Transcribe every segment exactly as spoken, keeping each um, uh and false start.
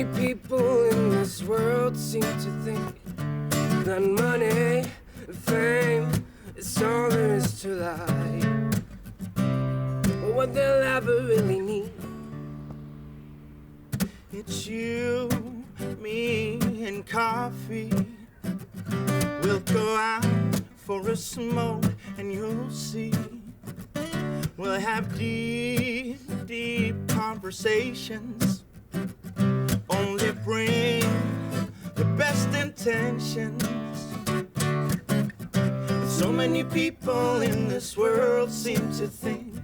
People in this world seem to think that money, fame, is all there is to life. But what they'll ever really need, it's you, me, and coffee. We'll go out for a smoke and you'll see. We'll have deep, deep conversations. Only bring the best intentions. So many people in this world seem to think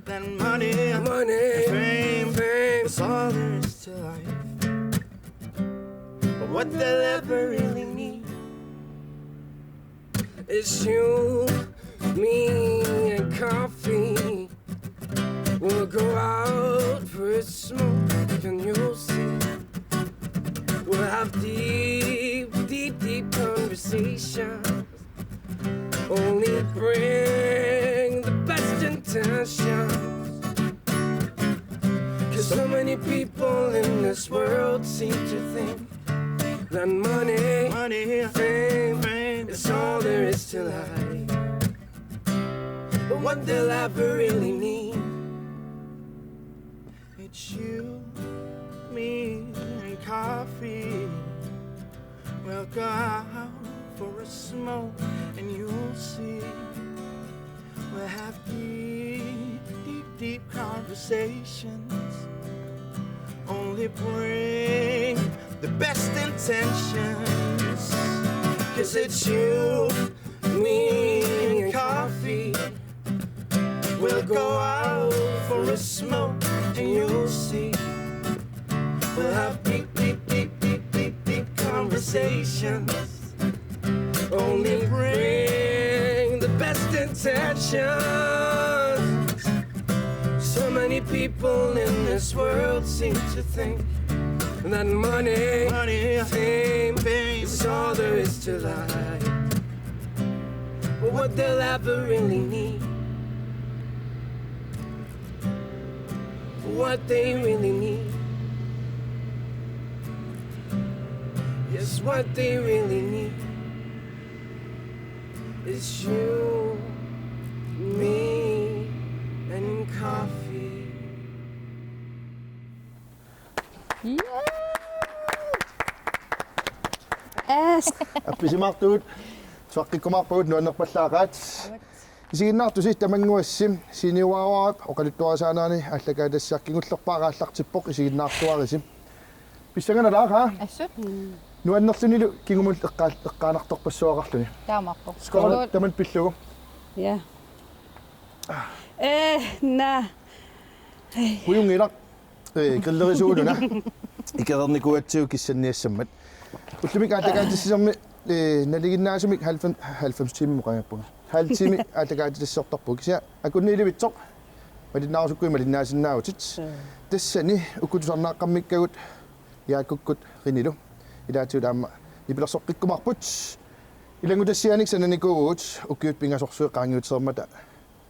that money, money, fame, fame is all there is to life. But what they'll ever really need is you, me, and coffee. We'll go out for a smoke and you'll see. We'll have deep, deep, deep conversations. Only bring the best intentions. 'Cause so many people in this world seem to think that money, money, fame, fame is all there is to life. But what they'll ever really need, it's you, me, and coffee. We'll go out for a smoke and you'll see. We'll have deep, deep, deep conversations. Only bring the best intentions. 'Cause it's you, me, and coffee. We'll go out for a smoke and you'll see. We'll have deep, deep, deep, deep, deep, deep conversations. Only bring the best intentions. So many people in this world seem to think that money, money, fame, fame is all there is to life. But what they'll ever really need, what they really need, yes, what they really need is you, me, and coffee. Yes. Appisimaartugut, suaqqikkumaarpagut, nuannerpallaaqaat. Isiginnaartusi, tamannguassi siniuaruarap oqaluttuarisaanerani aallakaatitassiaq kingullerpaaq aallartippoq, isiginnaartuarisi. Pissanganalaaq, aa? Assut. Nuannerlunilu kingumut eqqaa-, eqqaanartorpassuaqarluni. Taamaappoq. Skål, tamanna pillugu. Ja. Eh, na. Kujunngilaq. Eh, grillerisuuluna. Ikerernikuugatsigu kissanniassammat. Ullumikkut aallakaatitassiami, eh, nalinginnaasumik halvfems, halvfems timer muqangappunga. Halv time aallakaatitassiortarpugut. Kisianni akunniilivitsoq. Malinnaarusukkuit malinnaasinnaavutit. Tassani uku tusarnaaqqammikkagut Jaakukkut Rinilu. Ilaatigut aamma nipilersoqqikkumaarput. Ilanngutassianik sananikuuvugut ukiut pingasorsuit qaangiutereermata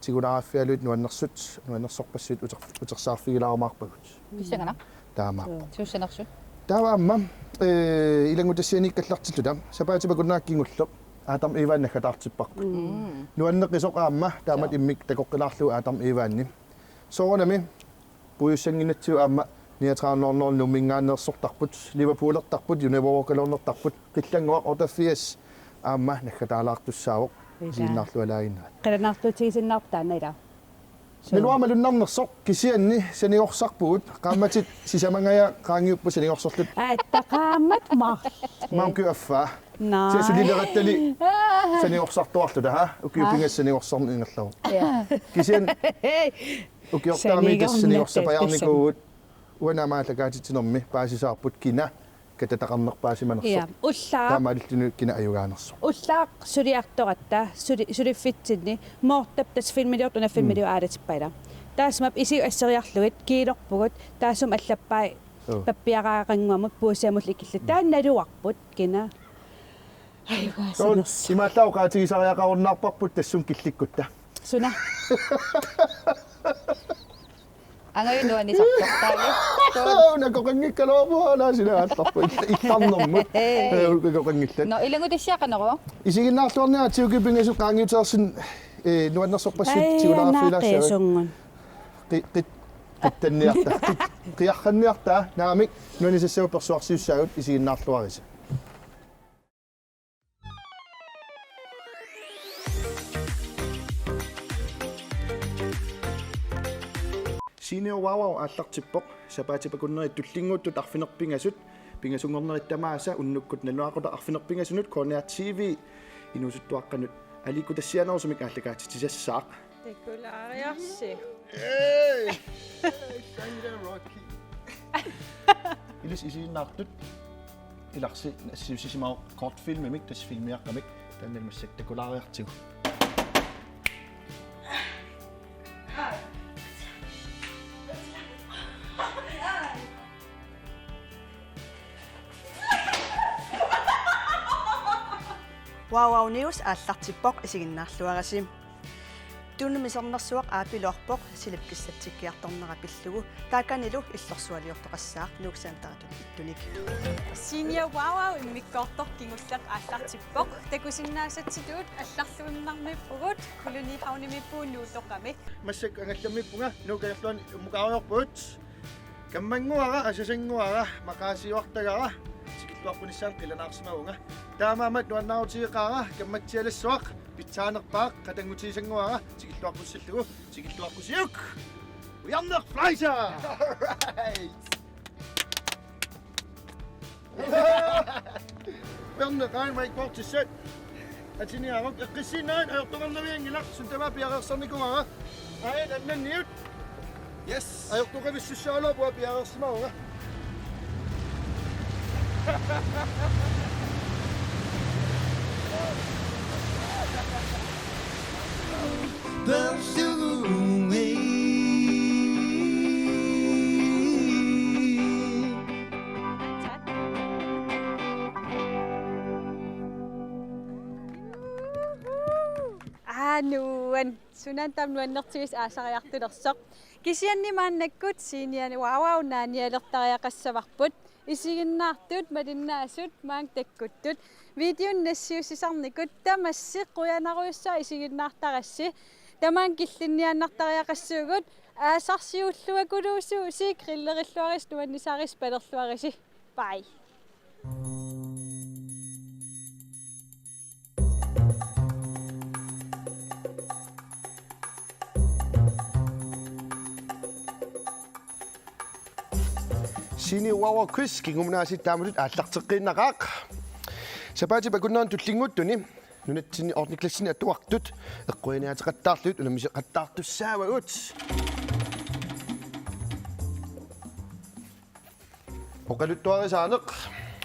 tigulaaraffigalugit nuannersut, nuannersorpassuit uter-, utersaarfigilaarumaarpagut. Pissanganaq. Taamaappoq. Suussanersut. Taava aamma, eh, ilanngutassianiikkallartilluta sapaatip-akunnerata kingulleq Adam Evaanni naggataartipparput. Nuanneqisoq aamma taamatut immikkut takoqqilaarlugu Adam Evaanni. Soorunami puigussannginnatsigu aamma niogtredive nul nul Nuumminngaanneersortarput, Liverpoolertarput, Univåg-kaluarnertarput, Qillannguaq otteogfirs aamma naggataalaartussaavoq. Isiginnaarlualaaginnaat. Qilanaartuutigisinnaarput taanna, ilaa? Naluara malunnarnersoq, kisianni sanigorsarpugut, qaammatit sisamangajaat qaangiupput sanigorsarlutik. Aatta qaammat marluk. Maanna ukiup affaa. Naa. Tia sulilerattali sanigorsartuarluta, aa? Ukiut pingasut sanigorsarneq ingerlavoq. Kisianni ukiortaami tassa sanigornata sanigorsapajaarnikuuvugut, uanga aamma aallakaatitsinermi paasisaarput kina katataqarnerpaasimanersoq. Ja, ullaaq. Taamaalilluni kina ajugaanersoq. Ullaaq suliartoratta, suli-, suliffitsinni, Mortap tassa filmiliortoq una filmiliortoq aalatippaa, ilaa. Taassuma isigut asseriarlugit kiilorpugut, taassuma allappai pappiaraqannguamut puussiamullu ikilluta. Taanna naluarput kina. Ajugaasinnersoq. Imaallaat oqaatigisariaqarunnaarparput tassunga killikkutta. Suna. Angajulluani sartortaali. Una koqanngikkaluarpunga, aana sila aallarpoq. Illarnermut. Hej. Eh, ulka koqanngillat. Nå, ilanngutassiaq qanoruvoq? Isiginnaarluarniaratsigu pingasut qaangiuteersinnaapput, eh, nuannersorpassuit. Ai, tigulaarfiilaassaavat. Naaqiisungun. Qi-, qi-, qittanniarta. Qi-, qiarranniarta. Naamik, nuannisassagut persuarsiussaagut isiginnaarluarisi. Senior Wow Wow aallartippoq, sapaatip-akunneri tullinnguuttut arfineq-pingasut, pingasunngornerit tamaasa unnukkut nalunaaqutaq arfineq-pingasunut K N R T V inuusuttuaqqanut aliikkutassianerusumik aallakaatitsisassaaq. Takulaariarsi. Hey! Sanja Rocky. Ilissi isiginnaartut. Ilarsi nassiussisimavoq kortfilmimik, tassa filmiaqqamik, taanna massakkut takulaariartigu. Wow Wow News aallartippoq, isiginnaarluarisi. Tunumi sermersuaq aapiloorpoq silip kissatsikkiartornera pillugu. Taakanilu illorsualiortoqassaaq Nuuk Centeritut ittunik. Senior Wow Wow immikkoortoq kingulleq aallartippoq. Takusinnaasatsitut allarluinnarmiippugut, Kolonihavnimiippugut Nuuttoqami. Massakkut angallammiippunga, Nuuk Ajerluani ummukaariorpugut. Kammannguara, asasannguara, maqaasiuartagara, tikilluarpunissaanik qilanaarsimavunga. Taamaammat nuannaarutigeqaara, kammatsialassuaq, pitsaanerpaaq, qatanngutigisannguara, tikilluaqqussallugu, tikilluaqqusiuk! Ujarneq Fleischer! All right! Bjarne, qaammat wakeboardissat. Atiniaruk, eqqissiinnarit ajortoqarnavianngilaq, suut tamaasa piareersarnikuuara. Aajuna annanniut. Yes. Ajortoqavissussagaluarpunga, piareersimavunga. Aa, nuan. Sunaana taama nuannertigisoq aasariartulersoq. Kisianni maannakkut Senior Wow Wow naanialertariaqassavarput. Isiginnaartut malinnaasut maanga takkuttut. Videonik nassiussisarnikut tamassi qujanarujussuaq isiginnaartarassi. Tamaanga killinniaannartariaqassuugut, aasarsiulluakuluusuusi, grillerilluarisi, nuannisaarissi, palerluarisi. Bye. Senior Wow Wow Quiz kingumut aasiit taamatut aallarteqqiinnaqaaq. Sapaatip akunnerani tullinnguuttuni nunatsinni ottende klassini atuartut eqquiniaateqattaarlugit unammisoqattaartussaavagut. Oqaluttuarisaaneq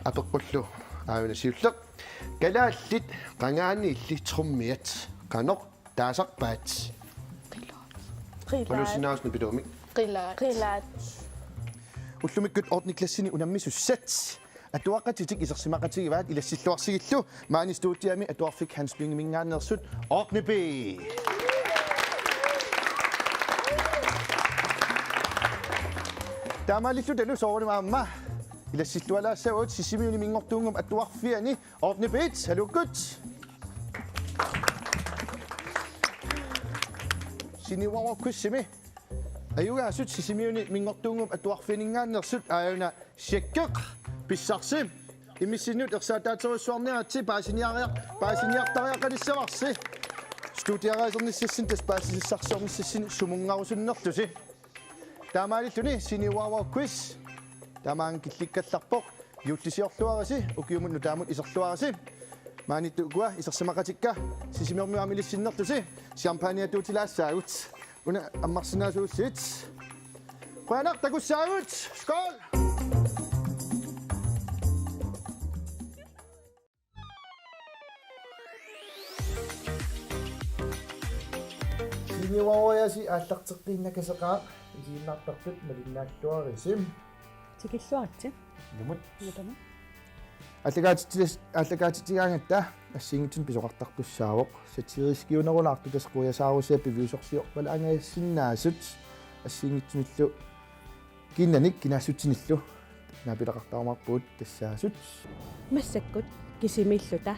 apeqqullu aajuna siulleq. Kalaallit qangaaniilli trommiat qanoq taasarpaat? Qilaat. Qilaat. Qalusinnaasni piluumi. Qilaat. Qilaat. Ullumikkut ottende klassini unammisussat atuaqatitik isersimaqatigivaat ilassilluarsigillu. Maani studiami atuarfik Hans Lyngeminngaanneersut ottende B. Taamaalillutalu soorunami aamma ilassillualaassavagut Sisimiuni Minngortuunnguup Atuarfiani ottende B-t. Haluukkut. Senior Wow Wow Quizimi ajugaasut Sisimiuni Minngortuunnguup Atuarfianinngaanneersut aajuna Sjakkeq, pissarsi. Imissinnut ersaataaterujussuarniaritsi, paasiniariaq-, paasiniartariaqalissavarsi. Studiaraasernissassinnut tassa paasisassarsiornissassinnut sumunngarusunnerlusi. Taamaalilluni Senior Wow Wow Quiz tamaanga killikkallarpoq. Juullisiorluarisi, ukiumut nutaamut iserluarisi. Maaniittut ukua isersimaqatikka Sisimiormiut aamma ilissinnerlusi champagne atuutilaassaagut. Una ammarsinnaasuussigit. Qujanaq takussaagut. Skål! Senior Wow Wow-asi aallarteqqiinnakaseqaaq, isiginnaartartut malinnaalluarisi. Tikilluaritsi. Ilumut. Ilumut. Aallakaatitsilas-, aallakaatitsigaangatta assigiinngitsunik pisoqartartussaavoq. Satiriskiunerulaartoq, tassa quiasaarusiat piviusorsiorpaluk angajassinnaasut. Assigiinngitsunillu kiinnanik kinaassutsinillu naapileqartarumaarpugut tassaasut. Massakkut kisimiilluta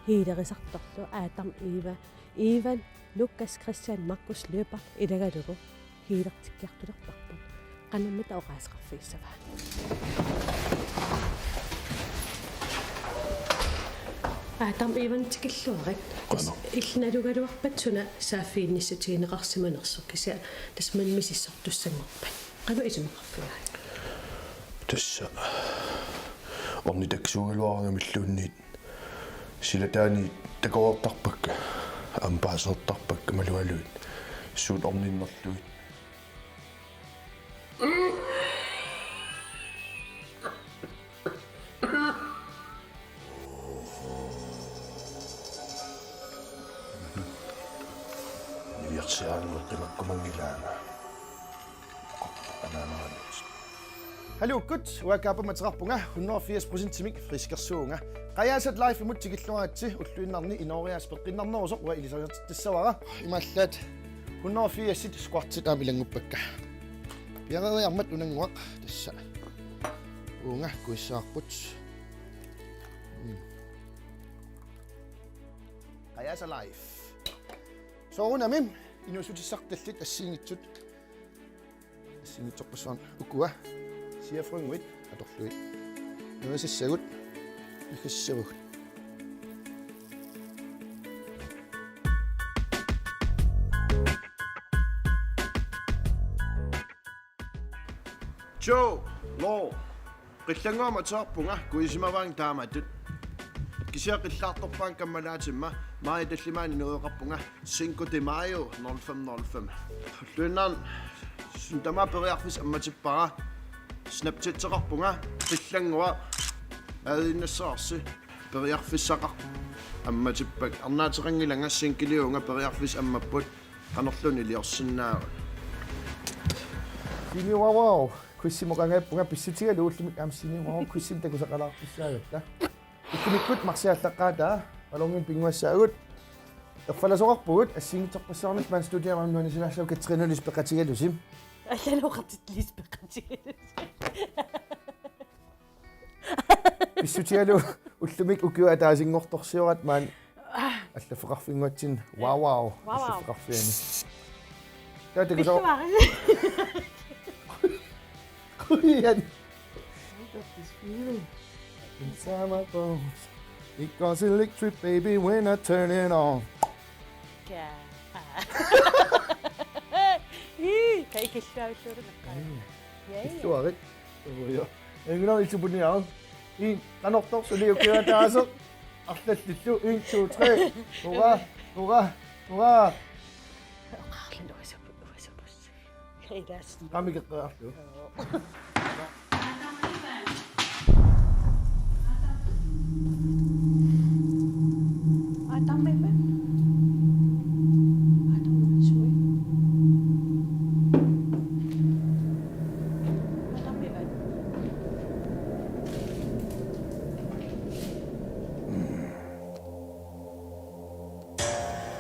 healerisartorlu Adam, Eva, Ivan, Lukas, Christian, Markus Løber ilagalugu healertikkiartulerparput. Qanoq-mita oqaaseqarfigissavaat? Adam, Ivan tikilluarit. Qanoq? Illit nalugaluarpat suna saaffiginnissutigineqarsimanersoq kisianni tassa maani misissortussanngorpat. Qanoq isumaqarfigaat? Tassa ornitakkisuugaluaraangamilluunniit silataani takoreertarpakka, aamma paasereertarpakka imalualuit suut orninnerlugit. Niviarsiaannguaq qimakkumanngilaanga. Anaanaanut. Haluukkut, uanga Kaapamik ateqarpunga, hundrede og firs procentimik friskersuuvunga. Qajaasat Live-imut tikilluaritsi, ulluinnarni inooriaaseq peqqinnarnerusoq uanga ilisarisassavara. Imaallaat hundrede og firs squatsit aamma ilannguppakka. Piareeriarmat unannguaq tassa. Uunga kuissaarput. Mm. Qajaasat Live. Soorunami inuussutissartallit assigiinngitsut. Assigiinngitsorpassuarnik ukua siafrunguit atorlugit. Nuisissagut. Nuisissagut. Joe, Law. Qilannguamik ateqarpunga, kuisimavaanga taamatut. Kisianni qillaartorpaanga kammalaatima, maaji tallimaanni nueqarpunga, Cinco de Mayo, nul fem nul fem. Ulluinnarni suna tamaat periarfissaq ammatippara, Snapchateqarpunga, qilannguaq, aajinnassarsi, periarfissaqarpoq ammatippakka, arnaateqanngilanga, single-iuvunga, periarfissat ammapput, qanorluunniit iliorsinnaavat. Sini wow wow. Quizimut qangaappunga pissutigalugu ullumi aamma Sini wow wow quizimik takusaqalaartussaagatta. Ukkumikkut Marsiallaqqaataa ballonit pinnguassaagut. Erfalasoqarpugut assigiinngitsorpassuarnik maani studiami aamma nuannisinaassaaq Katrine Lise peqatigalusi. Allanngortitlis peqatigalusi. Pissutigalugu ullumi ukiup ataasinngortorsioratta maani allaffeqarfinnguatsinni. Wow wow. Wow wow. Allaffeqarfiani. Taava takuso-. Pissuari. Qujan. I got this feeling inside my bones. It goes electric, baby, when I turn it on. Ja. Ii, kai killuavilluulunga. Mm. Ja, ja. Killuarit. Ujo. Englo isupuniao. I qanortoq suli ukiup ataaseq. Arlallillu. En, to, tre. Hurra, hurra, hurra. Oqarluni uasup-, uasupussi. Ilaas. Qamikeqqaarlu. Adam Ivan. Adam Ivan, sorry. Adam Ivan.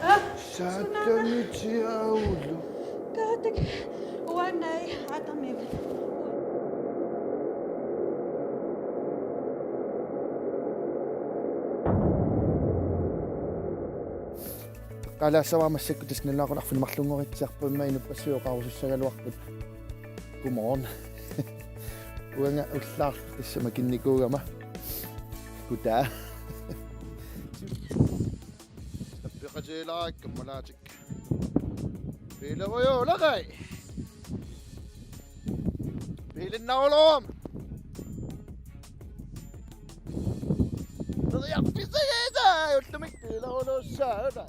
Ah, Saatanitsi aulu. Kaatak. Uanai, Adam Ivan. Qalaassavara massakkut tassa nalunaaquttap arfineq-marlunngoritsiarput immaqa inuppassuit oqarusussagaluarput. Godmorgen. Uanga ullaarlu tassa makinnikuugama. Goddag. Snappeqatigilaarikka kammalaatikka. Biilerujuulaqai. Biilinnaruloorama. Periarfissagisaa ullumi biileruluussaallunga.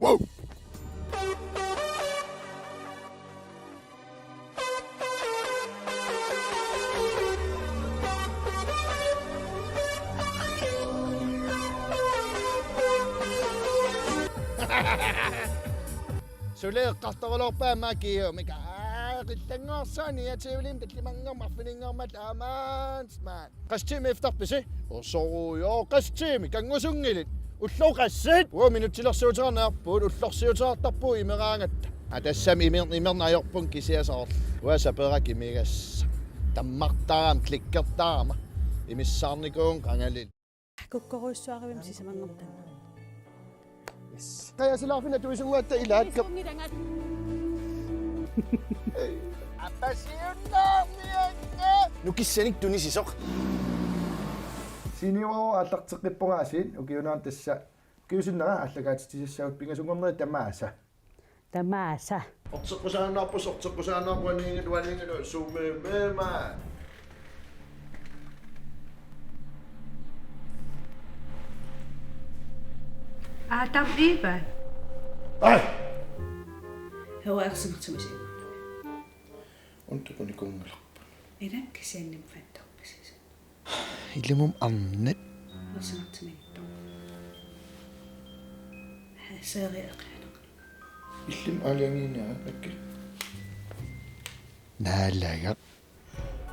Wow. Suli eqqartorulorpa aamma kiumika. Aa, qillanngorsuaq niatiulim tallimanngormat arfininngormat aamma maani. Qassit tiimit efterpisi? Osorujo, qassit tiimit kanngusunngilit. Ulloq qassit. Uagut minutsilersuuteqarneq ajorput, ullorsiuteqartarpugut imeraangatta. Aa, tassami imer-, imerneq ajorpunga kisianni soorlu. Uanga saperakka imigassaq. Tammartarama, klikkertarama. Imissaarnikuuvunga qangali. Kukkorujussuarivimmi sisamanngormat taanna. Yes. Qajasilaarfinni atuisunnguatta ilaat. Apasiunnaarnianngilaq. Nukissanik tunisisoq. Seniorerujussuaq aallarteqqippunga aasiit, ukiunaana tassa. Ukiusinnera aallakaatitsisassaagut pingasunngorneri tamaasa. Tamaasa. Orteqqusaannarpoq, orteqqusaannarpoq, aniinngilaq, aniinngilaq, sumimima. Adam Eva. Ai! Heuersinertimisi. Untukunikuunngilarput. Inak kisianni fattorpasisut. Ilumut arnat. Ersinartimiittoq. Serie eqianaq. Illimmi aalajangiiniarit, akki? Naalagaq.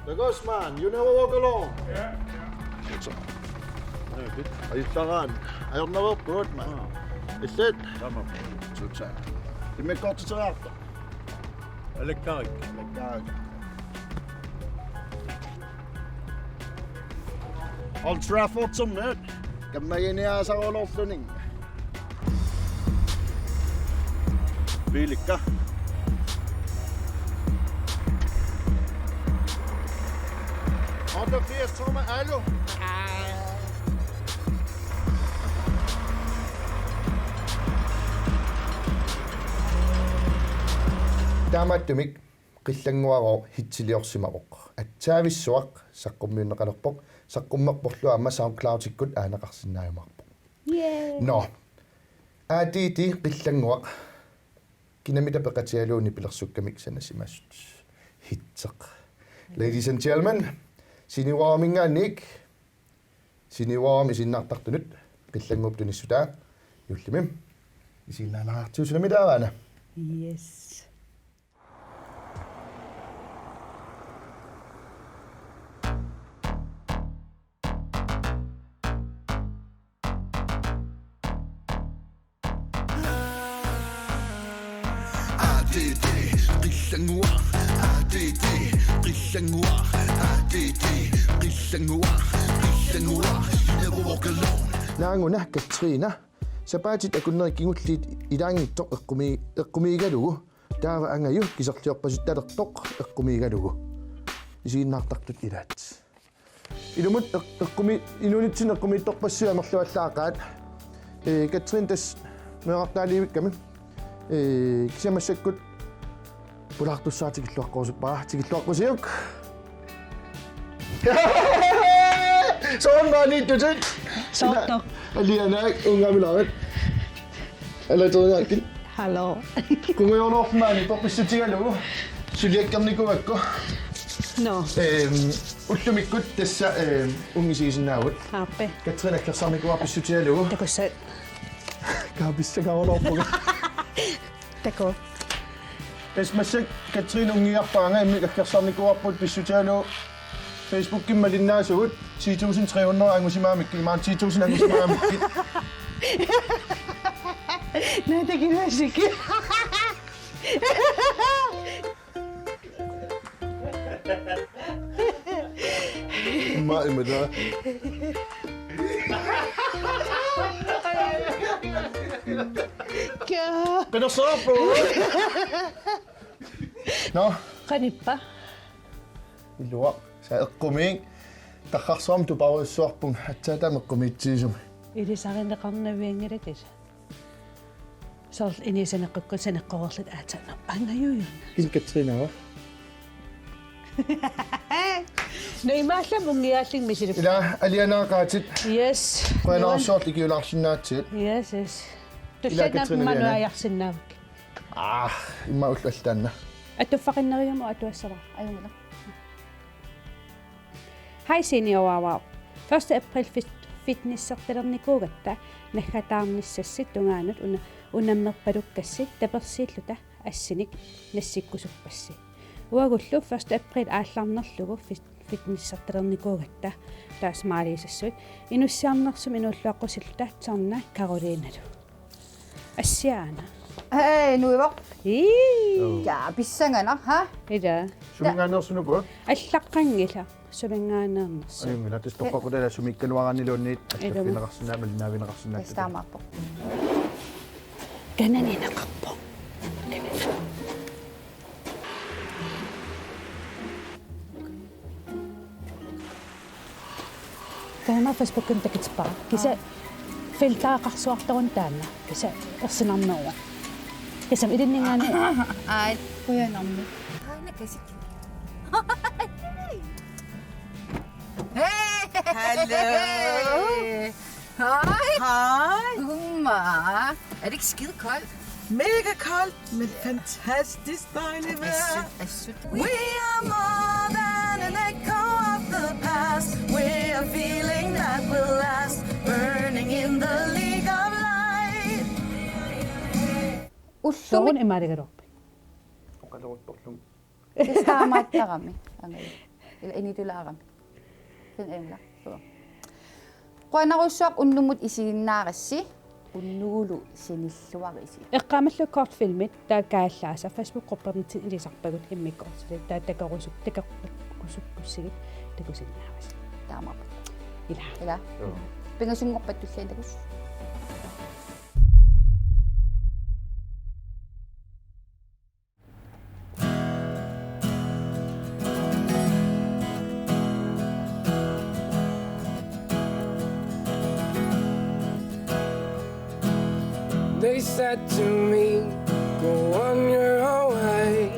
The Ghost Man, you never walk alone. Ja, ja. Ajuttaraan. Ajornaveerpugut, man. Aa. Illit? Taama. Tuta. Immikkoortiteriarta. Alakkarik. Alakkarik. Old Trafford som nyt. Kammaginiaasarulorluning. Biilikka. Otteogfirs tommer, allu. Taamaattumik Qillannguarooq hitsiliorsimavoq. Atsaavissuaq saqqummiunneqalerpoq. Saqqummerporlu aamma SoundCloudikkut aaneqarsinnaajumaarpoq. Yay! Nå. A D D Qillannguaq. Kinamita peqatigalugu nipilersukkamik sanasimasut. Hitseq. Ladies and gentlemen, Seniorerujussuarminngaanniit, Seniorerujussuarmi isiginnaartartunut Qillannguup tunissutaa, juullimi isiginnaalaartigu, sulami taavaana. Yes. A D D, Qillannguaq, A D D, Qillannguaq, A D D, Qillannguaq, Qillannguaq, never walk alone. Naanguna Katrina, sapaatit akunneri kingulliit ilaanngitsoq eqqumi-, eqqumiigalugu, taava Angaju kiserliorpasittalertoq eqqumiigalugu. Isiginnaartartut ilaat. Ilumut eq-, eqqumi-, inuunitsinni eqqumiitsorpassuit amerlavallaaqaat. Ee, Katrine tassa meerartaalivikkami. Ee, kisianni massakkut pulaartussaata tikilluaqqusuppara. Tikilluaqqusiuk. Soorlu maaniittutit. Soorlu. Ila, Alianaak, uungaamilaaruk. Alateriaakkin. Hallo. Qungujornermut maani pissutigalugu. Suliakkernikuuakku. Nå. Ehm, ullumikkut tassa, ehm, unngisigisinnaavugut. Aappi. Katrine aggersarnikuuara pissutigalugu. Takussat. Kaapissagaruloorpunga. Taku. Tassa massakkut Katrine unngigarpaanga, immikkut aggersarnikuuarput pissutigalugu. Facebookimi malinnaasugut ti tusind tre hundrede angusimagamikku, imaluunniit ti tusind angusimagamikku. Naa, takunassaagut. Immaqa immaqa. Kia. Qinersisoq. Nå. Qanippa? Iluaq. Sa eqqumiik. Tarrarsuarmik tuparujussuarpunga, aatsaat taama eqqumiitsigisumik. Ilisarineqarnavianngilatit. Soorlu inuit saneqqukkut saneqqoreerlutik aatsaat. Nå, Angaju. Kim Katrine, hva? Nå, imaallaat unngiaallunga misilip. Ila, Alianaaqaatit. Yes. Qujanarsuaq ikiulaarsinnaagakkit. Yes, yes. Ila, Katrine, Alianaaq. Tulleriiaarsinnaavik. Aa, immaqa ullut allat taanna. Attuffaqinnerugama atuassavara. Ajunngilaq. Hej Seniorerujussuaq. Første april fit-, fitnessertalernikuugatta naggataarnissassi tungaanut una-, unammerpalukkassi tapersiilluta assinik nassikkusuppassi. Uagullu første april aallarnerlugu fit-, fitnessertalernikuugatta taassumaaliisassuit inussiarnersumik inuulluaqqusilluta Tanna Karolinalu. Assiaana. Hej, nu er vi. Ii. Ja, pissanganaq, ha? Ila. Suminngaanneersunuku? Allaqqanngilaq, suminngaanneernersoq. Ajunngilaq, tassa toqqaqqutaalaa sumiikkaluaraanniluunniit, ilumut, allaffigineqarsinnaammat, naavineqarsinnaammat. Tassa taamaappoq. Kananineqarpoq. Taanna Facebookikkut takutippara. Kisianni, aa, filtereqarsuartarami taanna. Kisianni ersinarneruvoq. Kisianni ilinninngaanniit. Aa, qujanarmi. Taanna kasik. Hey! Hello. Hej. Hej. Gumma. Er det ikke skide koldt? Mega koldt, men fantastisk dejligt vejr. Assut, assut. We are more than an echo of the past. We are feeling that will last. Burning in the league of light. Ullumi. Sooruna imaaligaluarpit? Oqaluuttorlumi. Taamaattarami. Angaju. Ila initulaarami. Kin emla. Suu. Qujanarsuaq unnummut isiginnaarassi, unnugulu sinilluarisi. Eqqaamallugu kortfilmit taakaallaasa Facebook-gruppernitsinnut ilisarpagut immikkoortut, taava takorusuk-, takorusukkussigit takusinnaavasi. Taamaappoq. Ila. Ila. Joo. Pingasunngorpat tulliani takuss. They said to me, "Go on your own way.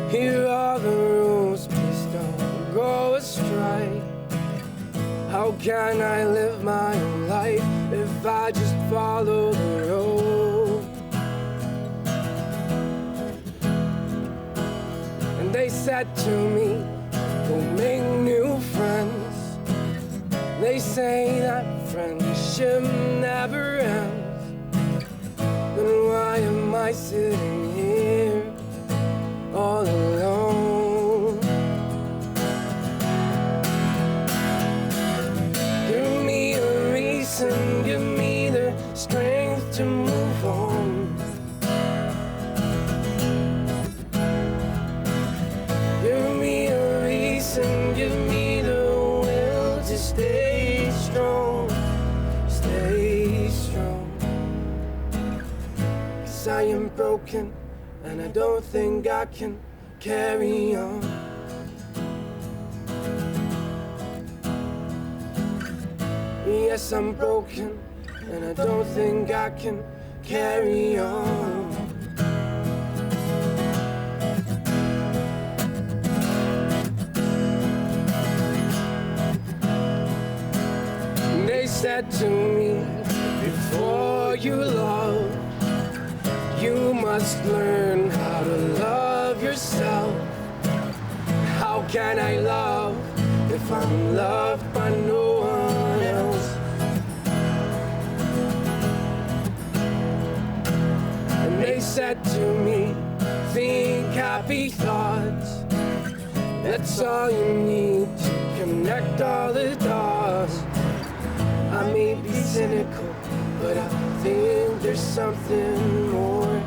Here are the rules, please don't go astray. How can I live my own life if I just follow the rules?" And they said to me, "Go make new friends." They say that friendship never ends. Then why am I sitting here all alone? Give me a reason, give me the strength to move on. Give me a reason, give me the will to stay strong, stay strong. 'Cause I am broken and I don't think I can carry on. Yes, I'm broken and I don't think I can carry on. They said to me, "Before you love, you must learn how to love yourself." How can I love if I'm loved by no one else? And they said to me, "Think happy thoughts. That's all you need to connect all the dots." I may be cynical, but I think there's something more.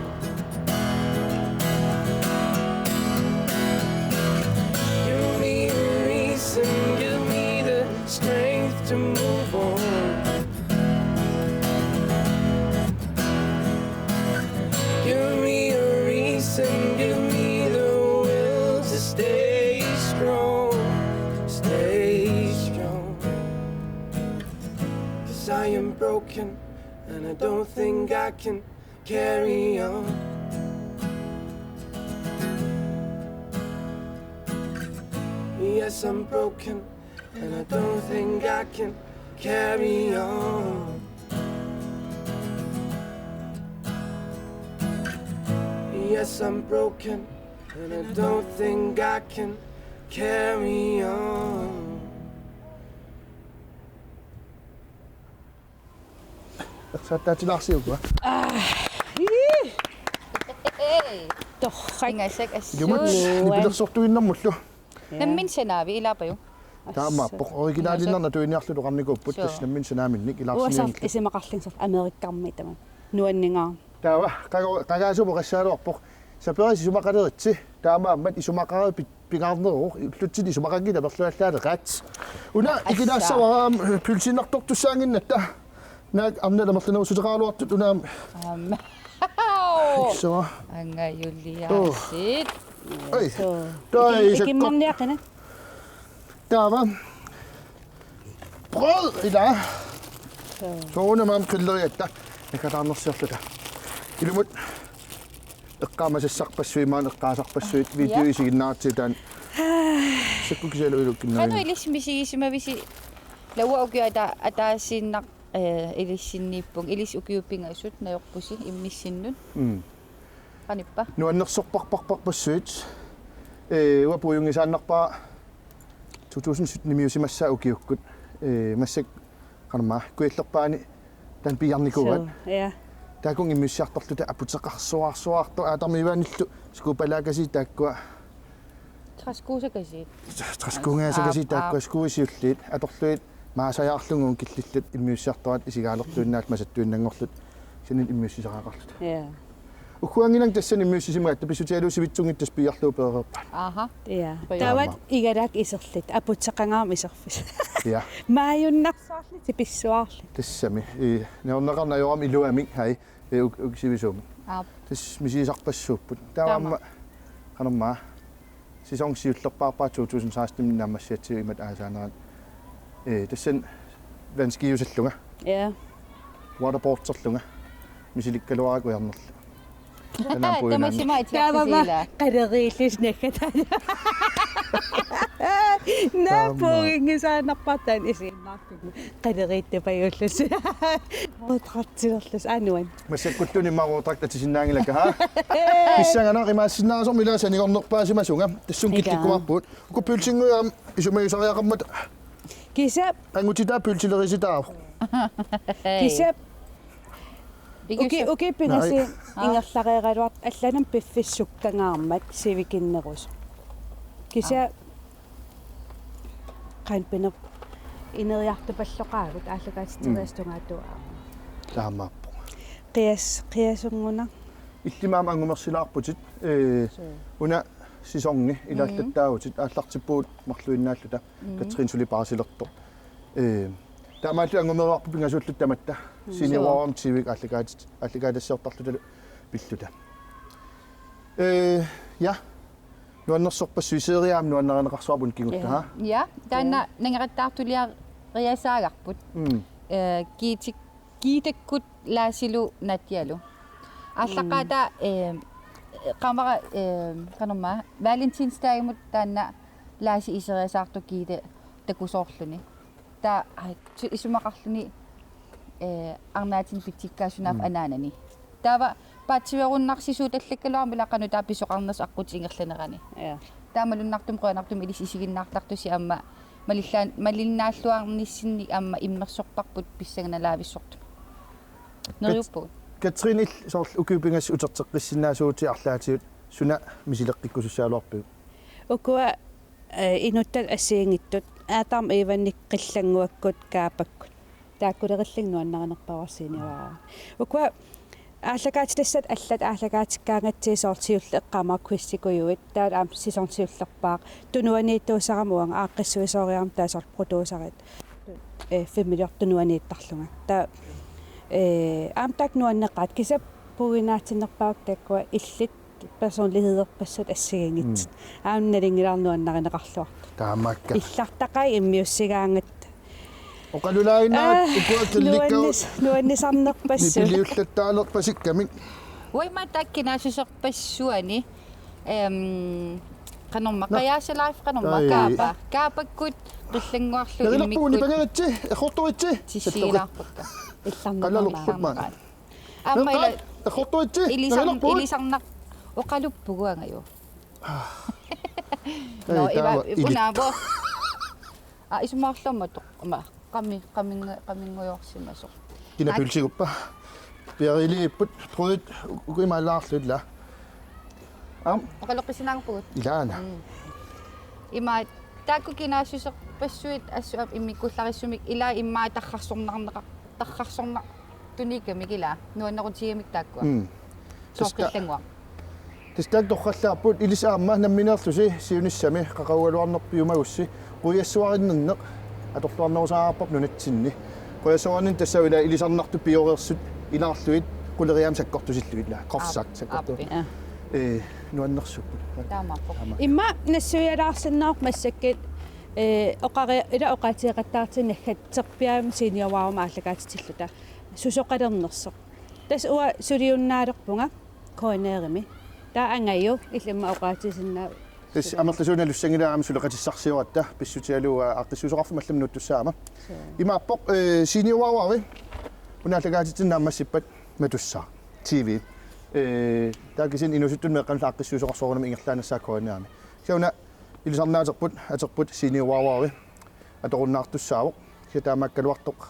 Give me a reason, give me the strength to move on. Give me a reason, give me the will to stay strong, stay strong. 'Cause I am broken and I don't think I can carry on. Yes, I'm broken and I don't think I can carry on. Yes, I'm broken and I don't think I can carry on. Ersaattaatilaarsiuk, hva? Aa, ii. Torrak. Ingasak assut. Ilumut, nipilersortuinnarmullu. Ja. Nammineq sanaavi ilaapaju. Taamaappoq. Originalinnarnaq tuiniarluta oqarnikuupput. Suu. Tassa nammineq sanaaminnik ilaarsinnaanik. Uasarl isumaqarlunga soorlu Amerikkarmiit tamanna. Nuanninga. Taava, qaga-, qagaasup oqassaaluarpoq. Saperis isumaqaleritsi, taamaammat isumaqareerpit pingaarneruvoq, ullutsinni isumaqanngilaq amerluallaaleqaat. Una ikilaassavara aamma pølsiinnartortussaannginnatta. Naak arnat amerlanerussuteqaraluartut una aamma. Aamma. Issava. Angajuliaasit. Ai. Soo. Toi, iki-, sakko. Ikimmarniaqina. Taava. Brød, ila. Soo. Soorunami aamma qillerigatta. Naggataarnersiorluta. Ilumut. Eqqaamasassarpassuit, maani eqqaasarpassuit, ja, video isiginnaartitaan. Sakku kisialu ilukkut. Qanoq ilissi misigisimavisi Lauva ukiut ata-, ataasiinnaq, eh, ilissinniippunga, ilissi ukiut pingasut najorpusi immissinnut. Mm. Qanippa? Nuannersorparparparpassuit. Eh, uanga puiunngisaannarpara to tusind sytten-imiusimassaat ukiukkut. Eh, massakkut qanormaa Kujallerpaani taanna piiarnikuugatta. Soo, ja. Taakkua immiussiartorluta aputeqarsuarsuartoq aatarmiivaanillu skuupalaakasiit taakkua. Træskuusakasiit. Træskuungaasakasiit. Aap, taakkua aap. Skuusiulliit atorlugit maasajaarlugit killillit immiussiartoraat isigaalertuinnaallutik masattuinnanngorlutik. Kisianni immiussisaqaqarluta. Ja. Ugguanngilanga tassani immiussisimagatta pissutigalugu sivitsunngitsoq piiarlugu peereerpaat. Aha. Ja. Taava. Taava igalaat iserlutit, aputeqangaarmat iserfissat. Ja. Maajunnaarsaarlutit, pissuaarlutit. Tassami. Ii, najorneqarneq ajorami iluamik, hai. Ii, uk-, uk-, sivisuumik. Aap. Tassa misigisarpassuupput. Taava. Taama. Aamma, qanormaa. Sæson siullerpaarpara to tusind seksten naammassigatsigu imatut aasaanerani. Ee, tassani vandskiusallunga. Ja. Waterboarderlunga. Misilikkaluarakku ujarnerlu. Taanna puinaanni. Tamassi maitsi. Taava arsisiila. Qaleriillusi naggataat. Naa. Taama. Puiunngisaannarpara taanna isiginnaartunga. Qaleriittupajuullusi. Mootrattilerlusi anuan. Massakkulluunniit immaqa Rootaq atisinnaanngilakka, ha? Pissanganaq imaassinnaasormi ilaa sanigornerpaasimasunga. Tassunga. Ika. Killikkuarpugut. Uku pølsinngui aamma isumagissariaqarmata. Kisianni. Angutitaa pølsilerisitaavoq. Kisianni. Uki-, ukiut pingasut. Naa. Ingerlareeraluartut allanut piffissaq sukkangaarmat sivikinnerusoq. Kisianni. Qanpinerp ineriartupalloqaagut aallakaatitseriassatungaatigut aamma. Taamaappoq. Qias-, qiasunnguaq. Illimmi aamma angumersilaarputit, ee, suu, una sæsoni ilaallattaavutit, mm, aallartippugut marluinnaalluta, mm, Katrine suli paasilertoq. Ee, taamaallutik angumereerparput pingasuulluta tamatta. Mm. Seniorermi T V-kkut aallakaatit-, aallakaatitsiortarlutalu pilluta. Ee, ja. Nuannersorpassuit, serie aamma nuannarineqarsuarput kingutta, ha? Ja, taanna. Ja. Nangerattaartuliariasaagarput. Mm. Eh, Giitik-, Giitakkut Laasilu Nadjalu. Aallaqqaataata, mm, eh, qamara, eh, qanormaa, Valentinsdagimut taanna Laasi iseriasaartoq Giita takusoorluni. Taava, ai, su-, isumaqarluni, eh, arnaatinik pitsikkaasunaavoq, mm, anaanani. Taava paatsiveerunnarsisuutallakkaluarami ilaa qanoq taava pisoqarnersoq aqqutit ingerlanerani. Ja. Taava malunnartumik qujanartumik ilissi isiginnaartartusi aamma malillaan-, malinnaalluarnissinni aamma immersorparput pissanganalaavissortumik. Neriuppugut. Kat-, Katrine, illit soorlu ukiut pingasut uterteqqissinnaasuutit arlaatigut suna misileqqikkusussagaluarpiuk? Ukua, eh, inuttat assigiinngitsut Adam Evanikkut Qillannguakkut Kaapakkut. Taakkulerillugit nuannarinerpaavara seniorermi. Ukua aallakaatitassat allat aallakaatikkaangatsigit soorlu siulleq eqqaamavara quizikujuit, taava aamma sæson siullerpaaq tunuaniittuusarama uanga aaqqissuisooriarama taava soorlu producerit, eh, filmiliortut tunuaniittarlunga. Taava, eh, aamma taakku nuanneqaat kisianni puiuinaatinnerpaavakka taakkua illit personlighederpassuit assigiinngitsut. Mm. Aamma nalunngilara nuannarineqarluartut. Taamaakka. Illartaqaat immiussigaangatta. Oqalulaaginnarpara. Aa, ukua killikkagut. Nuannis-, nuannisarnerpassuk. Nipiliullattaalerpasikkamik. Uanga taakku kinaassuserpassuarni, ehm, qanormaa, na-, Qajaasa Life qanormaa, ai. Kaapa. Kaapakkut Qillannguarlu. Nerilerpugut immikkut. Nipangeritsi, errortoritsi. Tissiilaarpakka. Illarneqarnera. Qalerput maani. Aamma ila errortoritsi, ilisar-, nerilerpugut. Ilisarnaq oqaluppugut angajoq. Ai, no, iva, taava ilit. Ipunaavo. Aa, isumaqarluarmat toq-, ama, qami-, qamingu-, qamingujoorsimasoq. Kina pølsiguppa? Piareerput, brødit, u-, uku imaalaarluta. Aamma. Oqaloqqissinnaarpugut. Ilaana. Mm. Ima, taakku kinaassuserpassuit assut aamma immikkullarissumik ilaa immaqa tarrarsornarneqa-, tarrarsorna-, Unikamik ila, nuannerutigamik taakkua. Mm. Soorlu Tassa- Qillannguaq. Tassa taakku torrallaapput, ilissi aamma nammineerlusi siunissami qaqugugaluarneq piumagussi qujassuarinninneq atorluarnerusariaqarparput nunatsinni. Qujassuarinninneq tassa ila ilisarnartut pioreersut ilaarlugit quleriaammik sakkortusillugit ila. Groft sagt, Aap, sakkortu-. Aappi, aa. Ee, nuannersuupput. Taamaappoq. Taama. Immaqa nassuialaarsinnaavarput massakkut, ee, oqari-, ila oqaatigeqattaartinnagit naggatserpiaammik Seniorvarumi aallakaatitilluta. Susoqalernersoq. Tassa uanga suliunnaalerpunga K N R-imi. Taava angaju illit immaqa oqaatigisinnaavit. Tassa amerlasuunalussanngilaq aamma suleqatissarsioratta pissutigalugu aaqqissuisoqarfimmi allamut nuuttussaagama. Suu. Imaappoq, ee, Seniorvarumi una aallakaatitsineq naammassippat matussaaq. T V. Ee, taava kisianni inuusuttunut meeqqanullu aaqqissuisoqarsorunami ingerlaannassaaq K N R-imi. Kisianni una ilisarnaaterput, aterput Seniorvarumi atorunnaartussaavoq. Kisianni taamaakkaluartoq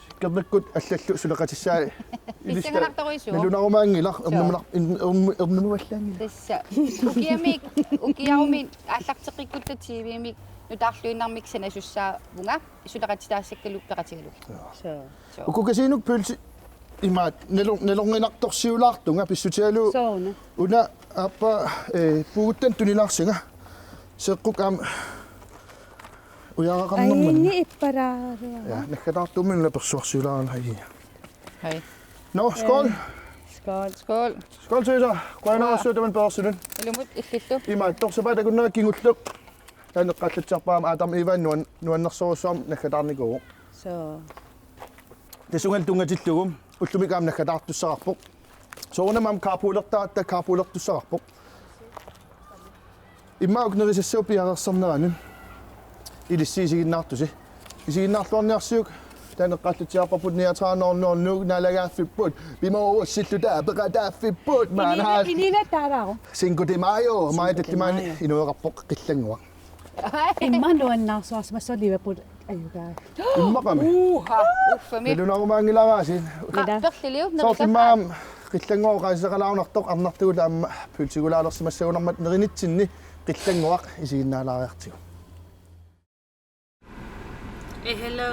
Sikkerngikkut allallu suleqatissaat ilissi. Pissanganartorujussuuvoq. Nalunarumaanngilaq. Suu. Ernumanar-, in-, ernu-, ernumallaanngilaq. Tassa. Ukiamik, ukiarumik aallarteqqikkutta T V-mik nutaarluinnarmik sanasussaavunga suleqatitaassakkalu peqatigalugu. Suu. Suu. Suu. Uku Casinup pølsi imaat nalor-, nalorninartorsiulaartunga pissutigalugu. Sooruna. Una aappaa, ee, puuguttanut tunilaarsinga. Seeqquk aamma ujaraqarnermut. Ajunngilaq ippalaarua. Ja, naggataartuummi una persuarsiulaarana aji. Hej. Nå, skål. Skål. Skål. Skål, Tøser. Qujanarsuaq tamanna pereersunut. Ilumut illillu. Ima, torsappaat takunnera kingulleq. Taanna eqqaallatsiarpara aamma Adam Ivan nuan-, nuannersorujussuarmik naggataarnikuuvoq. Suu. Tassunga tunngatillugu, ullumikkut aamma naggataartussaqarpoq. Soorunami aamma carpoolertaratta carpoolertussaqarpoq. Immaqa uku nerisassavut piareersarnerani. Ilissi isiginnaartusi. Isiginnaarluarniarsiuk, taanna eqqaallatsiarparput niogtredive nul nul Nuuk naalagaaffipput. Pimoorussillutaaq peqataaffipput. Maanna. Inila, inila taalaaruk. Cinco de Mayo, Cinco de Mayo. Maja tallimaanni inueqarpoq Qillannguaq. Immaqa nuannaarsuarsimassaaq Liverpool ajugaa. Immaqami. Uha, uffami. Nalunarumaanngilaraasiit. Qa-, Ila. Perliliu, soorlu nerita. Immaqa Qillannguaq oqaasisaqalaarnartoq arnartugut aamma pølsigulaalersimassagunarmat nerinitsinni Qillannguaq isiginnaalaariartigu. Eh, hello.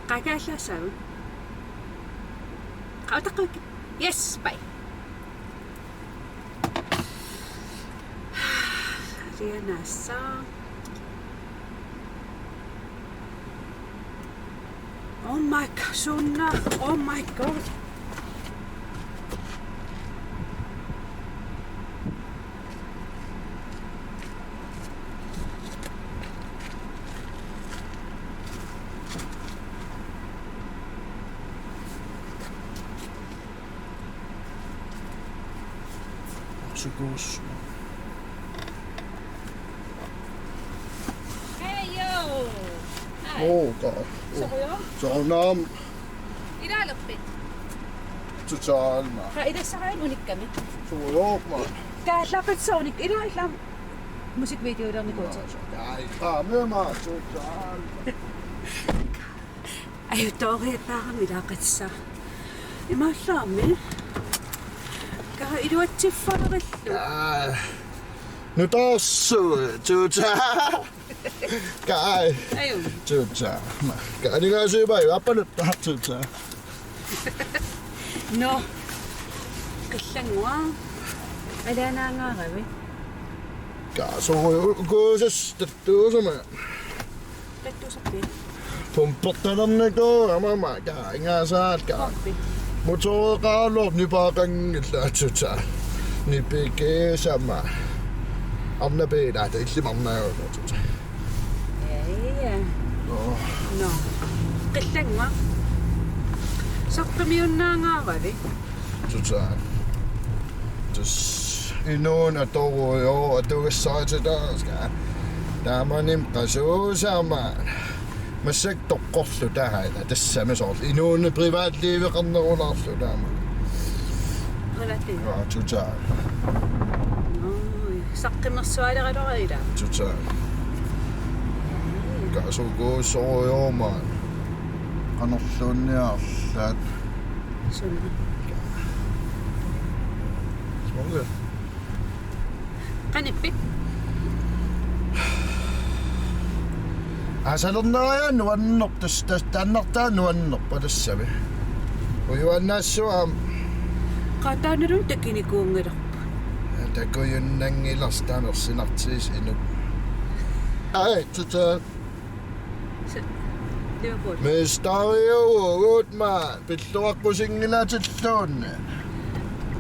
Qakaallaassavat? Qautaqqavikki. Yes, bye. Rianassa. Oh my God, Sunna. Oh my God. Sukuuss. Hej, jo. Hej. Oo, ka-, oo. Sorujuk? Soorunami. Ilaalerpit? Total, ma. Qa ilassaraat unikkami. Sorujuk, ma. Kaallappit soonik. Ilaa, ilaa. Musikvideolernikuutit. Ai, qa, me, ma, total. Ajutooriataarami ilaaqatissaq. Imaallaarmi. Qa iluatsiffarillu. Aa. Nutaarsuaq, tuta. Qa. Aju. Tuta. Qa aningaasiviuvoq, appalut, tuta. Nå. Qillannguaq. Alianaangaaravit? Qa, soorlu kuusas tattuusama. Tattuusarpit? Pumpertalernikuugama, qa, ingaasaat, qa. Soorpit? Motoreqaraluartoq nipaaqanngilaq, tuta. Nipigisama. Arnapiilaata illimarnaagututa. Ja, ja. Nå. Nå. Qillannguaq. Saqqummiunnaangaaravit? Tuta. Tassa inuuneq atorujuk, atugassarititaasarput. Taamani qasuusama. Massakkut toqqorluta taanna. Tassami soorlu. Inuuneq privatliveqarnerulaarluta taama. Privatliv? Aa, tuta. Oj, saqqummersualeraluarpit ila? Tuta. Qa sukuussorujuumaarput. Qanorluunniit arlaat. Suna. Smager. Qanippit? Asalerneriaat nuannerpoq, tas-, tas-, taannartaa nuannerpoq tassami. Ujuannaassuaq aamma. Qataanalun takinikuunngilarput. Takujunnanngilarsi tamersinartiis inuk. Ai, tuta. Se-, Liverpool. Mestariuvugut, maani. Pilluaqqusinngilaatilluunniit.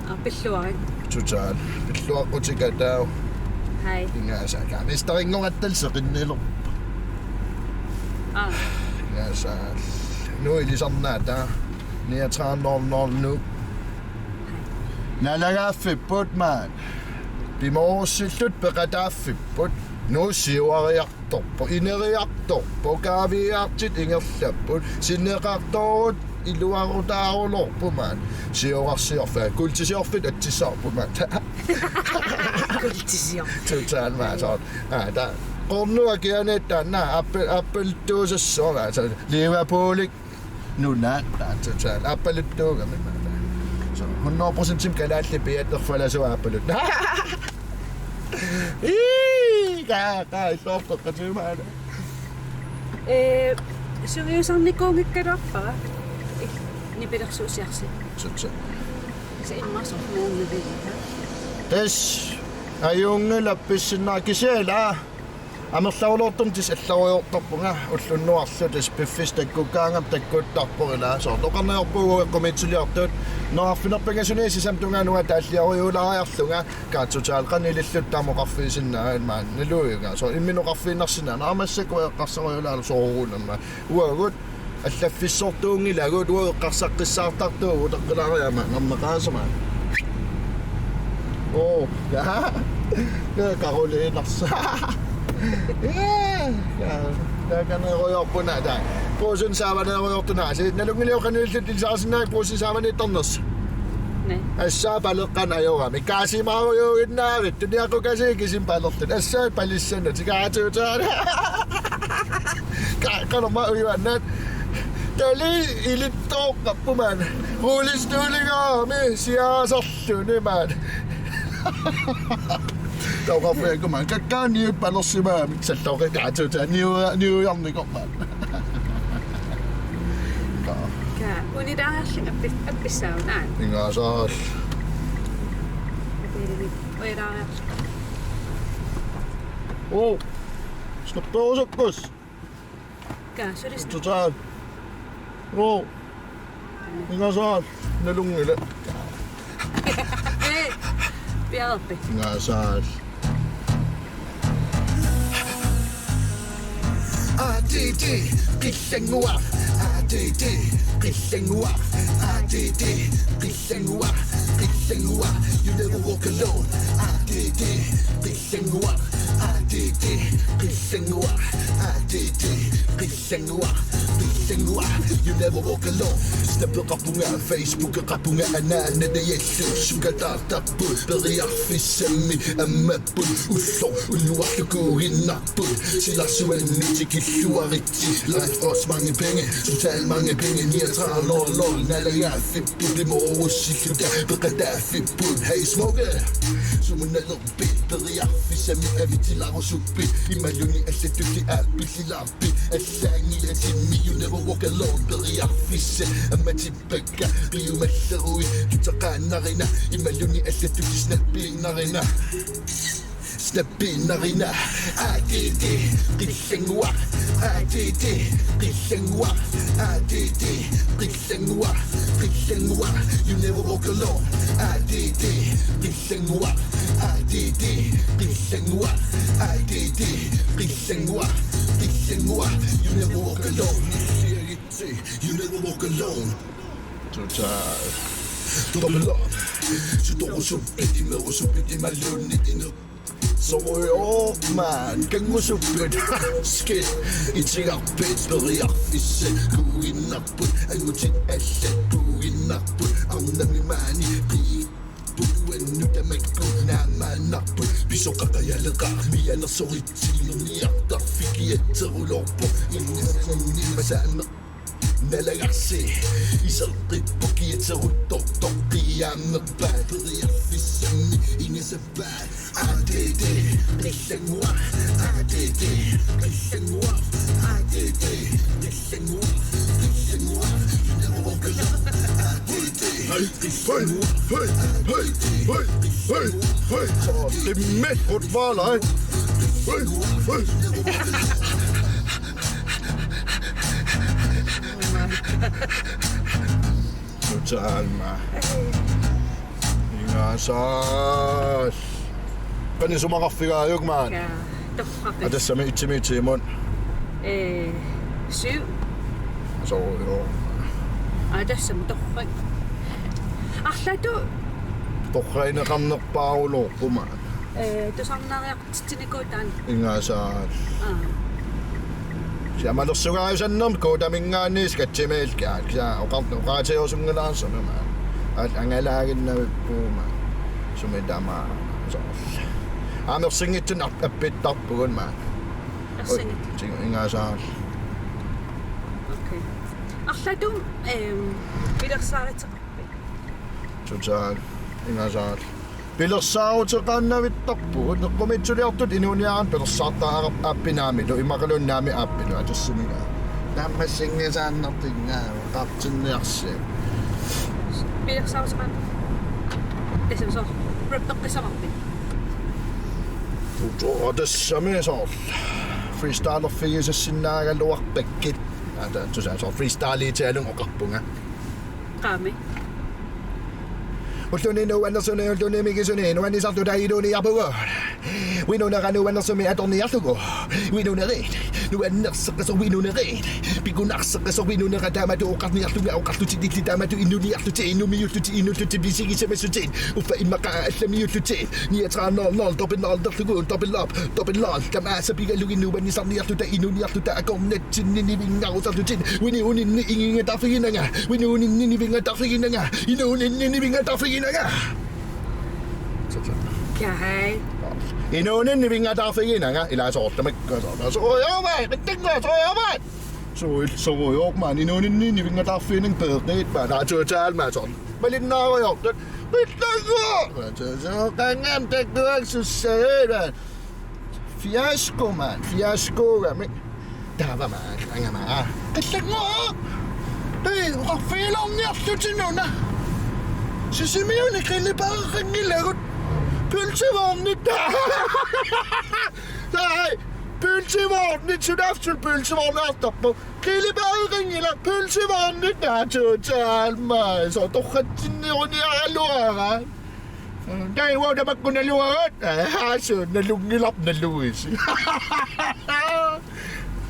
Aa, pilluarit. Total. Pilluaqqutikka taava. Hej. Ingasaakka. Mestarinngoratta seqinnilu. Aa. Ingasaal. Nu ilisarnaata. Niogtredive nul nul nu. Hej. Naalagaaffipput, maani. Pimoorussilluta peqataaffipput. Nu siuariaq- torpoq, ineriartorpoq, kaaviiaartit ingerlapput, sinneqartoorut iluarutaarulorput, maani. Siorarsiorfaa, kultisiorfit atsissaarput, maani. Kultisior. Total, maani, soorlu. Aa, taava. Qornua kianiittaanna appe-, appaluttuusassuaq, maani. Soorlu Liverpoolik nunaat, taava, total. Appaluttuugami, maani. Soorlu hundrede procent kalaallit piaartorfalasuat appalut. Ii, ka, ka, illoortoq, qatiumaana. Ee, sungiusarnikuunngikkaluarpara. Nipilersuusiarsi. Sutsa. Se immasoq nuunnipigiga. Tassa, ajunngilaq pissinnaat kisianni. Amerlaruloortumik tassa allarujoortarpunga, ullunnuarlu tassa piffissaq takkukkaangama takkuttarpoq ilaa. Soorlu oqarniarpugut eqqumiitsuliortut. Nunarfineq pingasunit sisamat tungaanut taalliorujulaariarlunga. Kaatsutaa qanililluttamoqarfiisinnaanngilanga, maani, naluiga. Soorlu imminut oqarfiinnarsinnaanngilanga, massakkut eqqarsarujulaalu soorunami. Uagut allaffissortuunngilagut, uagut eqqarsaqqissaartartugut, eqqilaariama, nammeqaasama. Oo, ja. Ja, Karoliners. Ja, ja. Taakaneerujoorput una, taava. Puusun saavaneerujoortut una. Si-, nalunngilioqanillit ilisarisinnaavat puusun saavaniittarnersi. Naa. Assaa paleqqanut ajorami. Kaasimaarujuuginnaavittut, niaqukasiit kisimik palerlutik. Assaa palissanut, tikaatsuutaana. Ka-, qanormaa ujuannaat. Tali ilittooqqappoq, maani. Rullestoligaarami siaasarluni, maani. Tauqarfiakku, maani. Kakkaak niut palersimagamik salloqi kaatsuutaa niu-, niujarnikoq, maani. Ka. Ka, unilaariarlunga appi-, appissaunaan. Ingasaal. Apiilimik, unilaariarlunga. Oo, snapperusukkus. Ka, suli s-, total. Oo. Ingasaal, nalunngilaq. Ee, piareerpit? Ingasaal. A D D, qillannguaq. A D D, qillannguaq. A D D, qillannguaq. Qillannguaq. You never walk alone. A D D, qillannguaq. A D D, qillannguaq. A D D, qillannguaq. Qillannguaq. You never walk alone. Snappeqarpunga, Facebookeqarpunga, anaanat najallu sukataartarput, periarfissammi ammapput, ulloq unnuarlu kuuginnarput, silarsuanni tikilluaritsi, life cost mange penge, total mange penge, niogtredive nul nul, naalagaaffipput, pimoorussilluta peqataaffipput, hey smoke, sumunnalerpit, periarfissammi avitilarusuppit, imaluunniit allatulli aappillilaarpit, allaanngilatimmi, you never walk alone, periarfissat, ammati pakka, piumalleruit, tutaqaannarina, imaluunniit allatut snappiinnarina. Snappiinnarina. A D D, qillannguaq. A D D, qillannguaq. A D D, qillannguaq. Qillannguaq. You never walk alone. A D D, qillannguaq. A D D, qillannguaq. A D D, qillannguaq. Qillannguaq. You never walk alone. You never walk alone. Total. Double up. Sutorusuppit, imerusuppit, imaluunniit inu. Sorujoq, maani, kanngusuppit. Skit. Itigarpit, periarfissat, kuuginnarput, angutit allat, kuuginnarput, arnami maani, qi-, puluannut tamakku, naammaannarput, pisoqaqajaleqaaq, mianersoritsi, imerniartarfik, kiatseruloorpoq, ingasanni masaaneq. Nalagarsi, isertippoq kiatseruttortoq qiiaammerpaat, periarfissammi inisappaat. A D D, qillannguaq, A D D, qillannguaq, A Hey, hey, hey, hey, hey, hey, hey. Timmet, godt var dig. Hey, hey. Total, mand. Ingasal. Qanoq isumaqarfigaajuk, mand? Ja, torrak. Aa, tassami itsimi itsimun. Ee, syv. Soorlu. Aa, tassami torrak. Arlaatigut. Torragineqarnerpaarulorpoq, mand. Ee, tusarnaariartitsinikuuvoq taanna. Ingasal. Aa. Siamalersugaajusannermi kuutaminngaanniit Sketchimiilli, kisianni oqar-, oqaatigerusunngilaarluni, mand. Aal angalaaginnavippugut, mand. Sumi tamaat soorlu. Amersinngitsunik ap-, appittarpugut, mand. Amersinngitsunik. Oi, tigu, ingasal. Okay. Arlaatigut, ehm, pilersaaruteqarpit? Total. Ingasal. Pilersaaruteqaannavittarpugut, eqqumiitsuliortut inuuniaannartut pilersaartariaqarput aappi naamilu, immaqaluunniit naamik aappilu, atussimika. Naammassinngisaannartinnga, qaartinniarsi. Pilersaaruteqaannavittarpugut. Tassami soorlu, rappeqqissavarpit? Uto, tassami soorlu. Freestylerfigisassinnaagaluarpakkit. Ata, tusa, soorlu freestyliitigalugu oqarpunga. Qaami. Ulluni nuannersuni, ulluni mikisuni, nuannisartuta inuuniarpugut. Winunera nuannersumik atorniarlugu. Winunerit, nuannerseqqasoq winunerit. Pikunarseqqasoq winunera taamatut oqarniarlunga oqarlutit illit taamatut inuuniarlutit, inumiullutit, inuullutit, pisigisamassutit. Uffa immaqa allamiullutit. Niogtredive nul nul, dobbelt nul, dobbelt nul, dobbelt op, dobbelt nul. Tamaasa pigalugu nuannisarniarluta, inuuniarluta, akornatsinni nivinngarusarlutit. Winuuninni iginngataarfiginanga, winuuninni nivinngataafiginanga, inuuninni nivinngataafiginanga. Kai. Inuuninni nivinngataafiginanga, ilaa soorlu tamakku, soorlu. Soorlu, vai, qittanngua, soorlu, vai. Soorlu, soorlu, mand, inuuninni nivinngataafiginanga peeqqigit, mand, aa, total, mand, soorlu. Malinnaarujoortut. Qittanngua! Soorlu, qanngam takkuak sussagit, mand. Fiasko, mand. Fiasko, mand. Taava, mand. Angama. Qillanngua! Ei, oqarfigilaarniarlutit una. Sisimiuni qilipaareqanngilagut. Pølsevognit. Nej, pølsevognit. Sunaaffa suli pølsevognartarpoq. Qilipaareqanngilaq, pølsevognit. Naa, total, mand. Soorlu torratsinniorniaraluara. Taava uanga tamakku naluara. Aa, suu, nalunngilarput naluisi.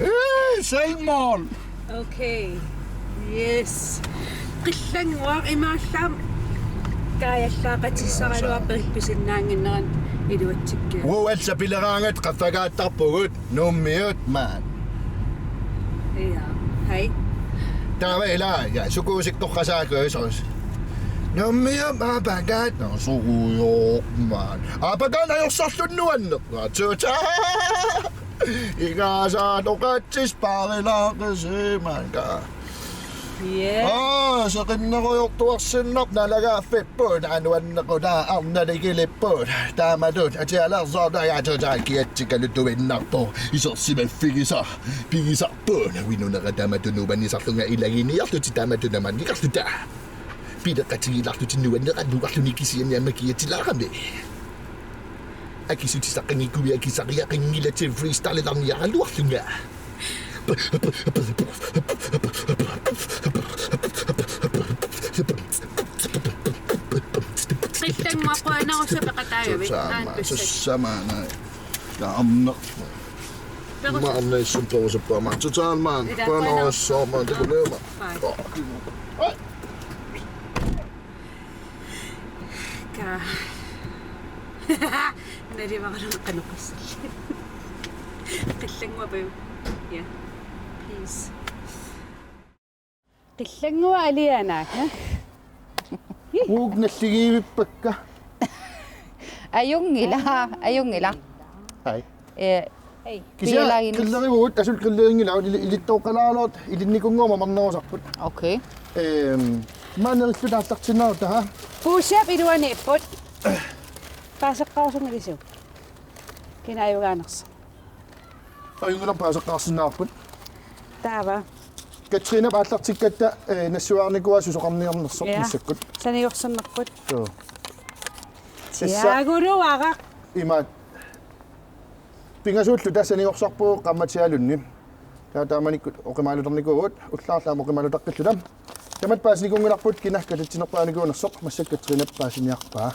Ee, selvmål. Okay. Yes. Qillanngua imaallaat kaajallaaqatissaraluarpoq pisinnaannginneranni iluatsikkiga. Uagut allat pileraangatta qaffakaattarpugut. Nuummiut, mand. Ja, hej. Taava ilaa, ja, sukuusikkoqqasaakkusoq. Nuummiut, aapakaat, nå, sukujoq, mand. Aapakaat ajorsarluni nuanneq. Nå, tuta. Ingasal oqaatsit paarilaaqisi, mand. Ka. Yeah. Aa, seqinnerujoortuarsinnarpoq naalagaaffipput, nuannequtaat arnat ikilipput. Taamatut atialersortaa, aa, tuta, kiatsikkalutuinnarpoq. Isersimaffigisaq, pigisarput. Winunera taamatut nuannisarlunga ilaginiarlutit taamatut namannikarluta. Pileqatigilaarlutit nuanneraluarluni kisianni aamma kiatsilaarami. Akissutissaqqanngikkuit akissariaqanngilatit freestyleerniaraluarlunga. Qillanngua qujanarsuaq peqataagavit. Total, mand. Aana pissat. Sussamaana. Ja, amna. Perus-. Maanna issup perusuppaama. Total, mand. Ilaa, qujanarsuaq, mand. Takuleema. Bye. Ka. Nalivaralun qanoq issalli. Qillanngua paju. Ja. Peace. Qillanngua alianaak, ha? Uagut nalligiivippakka. Ajunngilaq, ajunngilaq. Hej. Ee, hej. Kisianni qillerivugut, asul qillerinngilagut, ili-, ilittoqqalaarluta, ilinnikunngormat marnerusarput. Okay. Ehm, manerillu taallartinnaarutta, ha? Push-up iluaniipput. Paaseqqarusunngilisiuk? Kina ajugaanersoq? Ajunngilaq, paaseqqaarsinnaavarput. Taava. Katrina aallartikkatta, eh, nassuiarnikuuaa susoqarniarnersoq. Ja. Massakkut. Saniorsernerput. Joo. Tassa. Tiaguluaraq. Imaat. Pingasuulluta saniorserpugut qaammatialunni. Taava taamanikkut oqimaaluternikuuvugut, ullaarlu aamma oqimaalutaqqilluta. Tamatta paasinikuunngilarput kina katatsinerpaanikuunersoq, massakkut Katrina paasiniarpaa.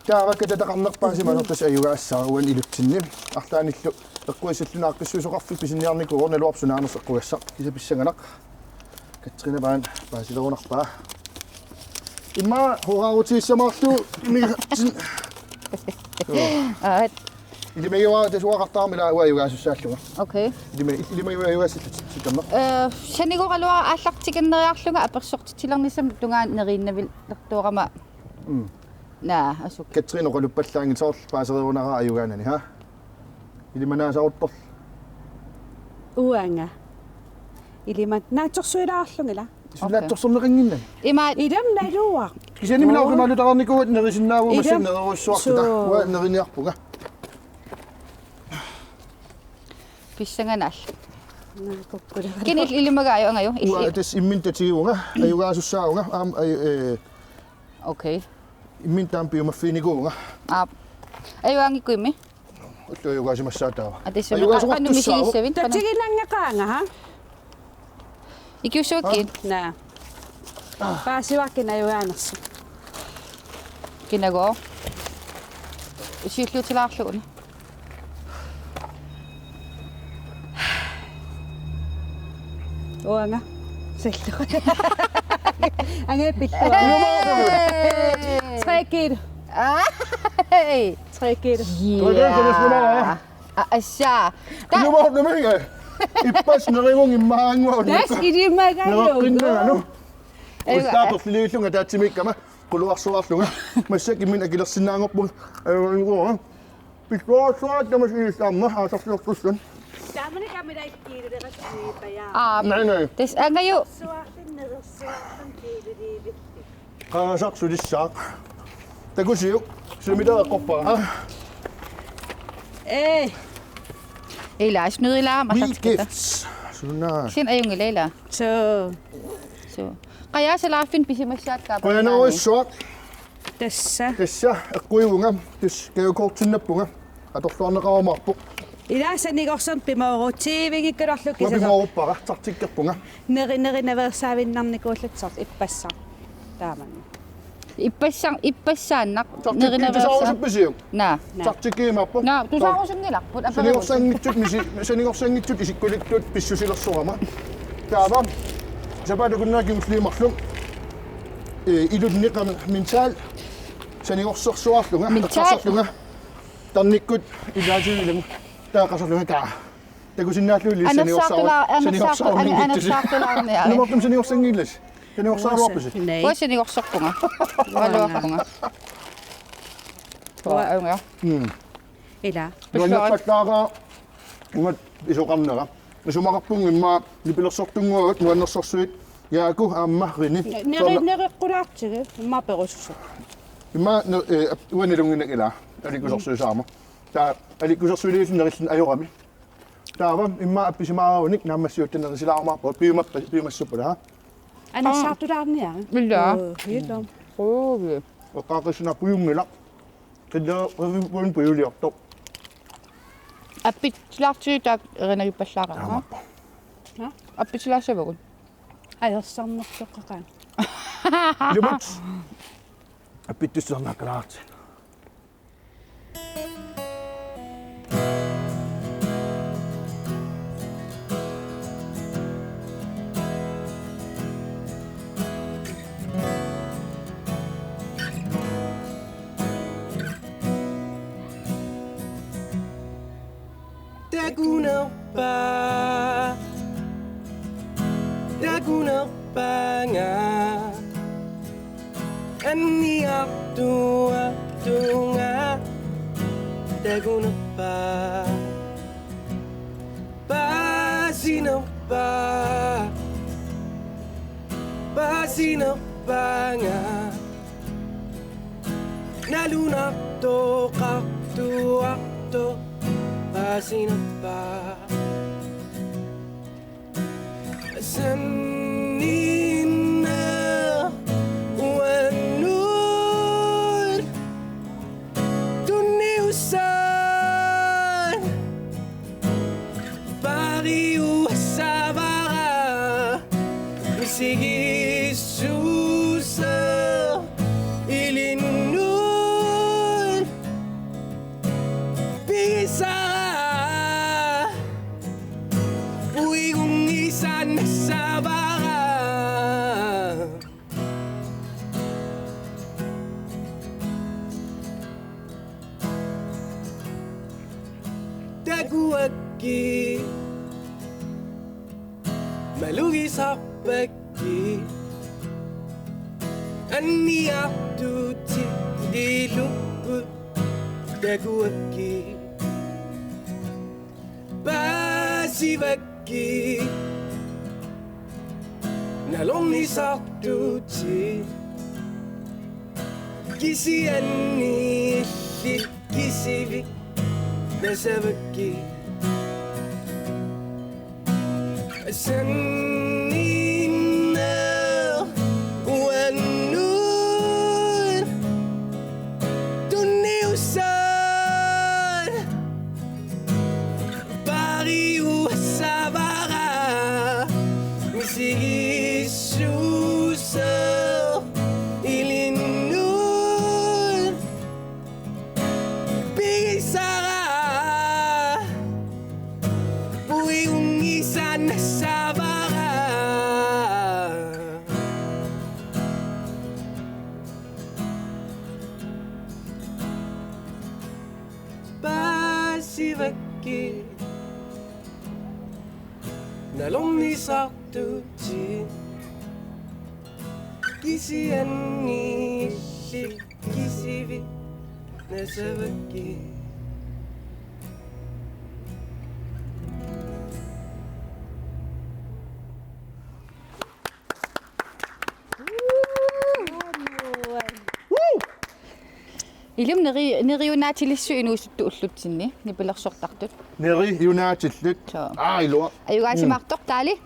Taava katataqarnerpaasimasoq tassa ajugaassaaq uani ilutsinni. Arlaannillu eqquissalluni aaqqissuisoqarfik pisiniarnikuuvoq, naluarput sunaanersoq eqqugassaq. Kisianni pissanganaq. Katrina paan paasilerunarpaa. Immaqa horaarutissamaarlugu imigatsin. Aat. Ilimagiuara tassa uaqartarami ila uanga ajugaasussaallunga. Okay. Ilima-, ilimagiuara ajugaasullutit sikamma. Eh, sanigoraluara aallartikinneriarlunga apersortitsilernissami tungaanut neriinnavilertuarama. Mm. Naa, asuk. Katrina oqaluppallaanngitsoq soorlu paasereerunara ajugaanani, ha? Ilimanaasaruttorlu. Uanga. Ilima-, naatsorsuilaarlugit ila. Isunnaatsorsorneqannginnami. Imaat. Ilami naluara. Kisianni mila oqimaalutareernikuuvugut nerisinnaavugut massakkut nererussuartuta. Suu. Uanga neriniarpunga. Pissanganaq. Naa, kukkula. Kina il-, ilimagaajuk angajuk? Uanga tassa imminut tatigivunga, ajugaasussaavunga, aamma aju-, eh. Okay. Imminut taama piumaffiginikuuvunga. Aap. Ajugaanngikkuit immi? Ullut ajugaasimassaat taava. Aa, tassa. Ajugaasoqartussaavoq. Qanoq misigissavit? Tatiginanngeqaanga, ha? Ikiussavakkit? Naa. Paasivakkit ajugaanersoq. Kinagooq? Siulliutilaarlugu una. Uanga. Sallu. Angajapillu. Hey! Tre kilo. Aa, hey! Tre kilo. Ja. Tre kilo, det er for meget. Aa, assa. Ilumoortumik. Ippassaq nerivunga immaanngua. Tassa ilimagalugu. Nereqqinnaganu. Ei, ullaaperliliillunga ataatsimiikkama. Quluarsuarlunga. Massakkut imminut akilersinnaanngorpunga. Ajugaanngikkuuvunga. Pissuarsuaq tamassi ilissi aamma aasarsiortussaavoq. Taamani kamilai kiiluleqassiniippajaaq. Aa. Naa, naa. Tassa angajua. Suartin nerersuartin kiiluliivit. Qaangasaq sulissaaq. Takusiuk. Sumita eqqorpara. Ee. Ila, snyd ila, massakkut. Gifts. Suna. Kisianni ajunngilaq ila. Suu. Suu. Qajaasalaarfik pisimassaakka. Qujanarsuaq. Tassa. Tassa, eqquivunga. Tassa, gavekortinnappunga. Atorluarneqarumaarpoq. Ila sanigorsarneq pimoorutsivinngikkaluarlugu. Uanga kisianni pimooruppara, tartikkerpunga. Neri-, neri-, nerinaveersaavinnarnikuullutik soorlu ippassaq. Taamani. Ippassaq, ippassaannaq. Tartikki nerinaveersaa-, tusaarusuppisiuk? Naa. Naa. Tartikkiimaappoq. Naa, tusaarusunngilarput. Saniorsanngitsut misi-, saniorsanngitsut isikkulittut pissusilersorama. Taava. Sapaatip akunnera kingulliit marluk. Ee, ilunni qam-, Mintal. Saniorsersuarlunga. Mintal. Eqqarsarlunga. Tarnikkut ilaatigut ilanngu. Taava eqqarsarlunga taa. Takusinnaallugu illit saniorsaru-, anersaartula-, anersaartu-, saniorsaru-, an-, anersaartulaarniarit. Ilumoortumik saniorsanngilasi. Saniorsaruarpisi? Nej. Uanga saniorserpunga. Uanga. Uanga. Mm. Ila. Nuannerpallaaqaaq uunga isoqarnera. Isumaqarpunga immaqa nipilersortunnguagut nuannersorsuit Jaaku aamma Rini. Ne-, neri-, nereqqulaartigu immaqa perusussaq. Immaqa ne-, eh, uanga nalunnginnakku ila. Alikkusersuisaama. Taava alikkusersuiliillu nerilluni ajorami. Taava immaqa appisimaarunik naammassiuutta nerisilaarumaarpara piumappa-, piumassuppara, ha? Anersaartulaarniarit. Ila. Oo, hiitom. Oo, vi. Oqaaqqissinaa pujunngilaq. Qillerivippuun pujuliortoq. Appitsilaartigu taakku erinagippallaaqaanga. Taamaappoq. Ha? Appitsilaassavagut. Ajorsarnertoqqaqaanga. Ilumut. Appittussarnaaqqalaarti. Takunerpa, takunerpaanga. Anniartuartunga takunerpa. Paasinerpa, paasinerpaanga. Nalunartoqartuartoq paasinerpa. Sannginnaq uannut tunniussat pariuassavara, misigissutsit ilinnut pigisara, puigunngisannassavara. Takuakkit malugisarpakkit, anniartutit ilupput takuakkit, paasivakkit nalornisartutit, kisianni illit kisivit nasavakkit. Sannginnaq uannut tunniussat pariuassavara, misigissutsit ilinnut pigisara, puigunngisannassavara. Paasivakkit nalornisartutit, kisianni illit kisivit nasavakkit. Ilumut neri-, neriunaatilissuit inuusuttut ullutsinni nipilersortartut. Neriunaatillit. Soo. Aa, ilua. Ajugaasimaartoq taali.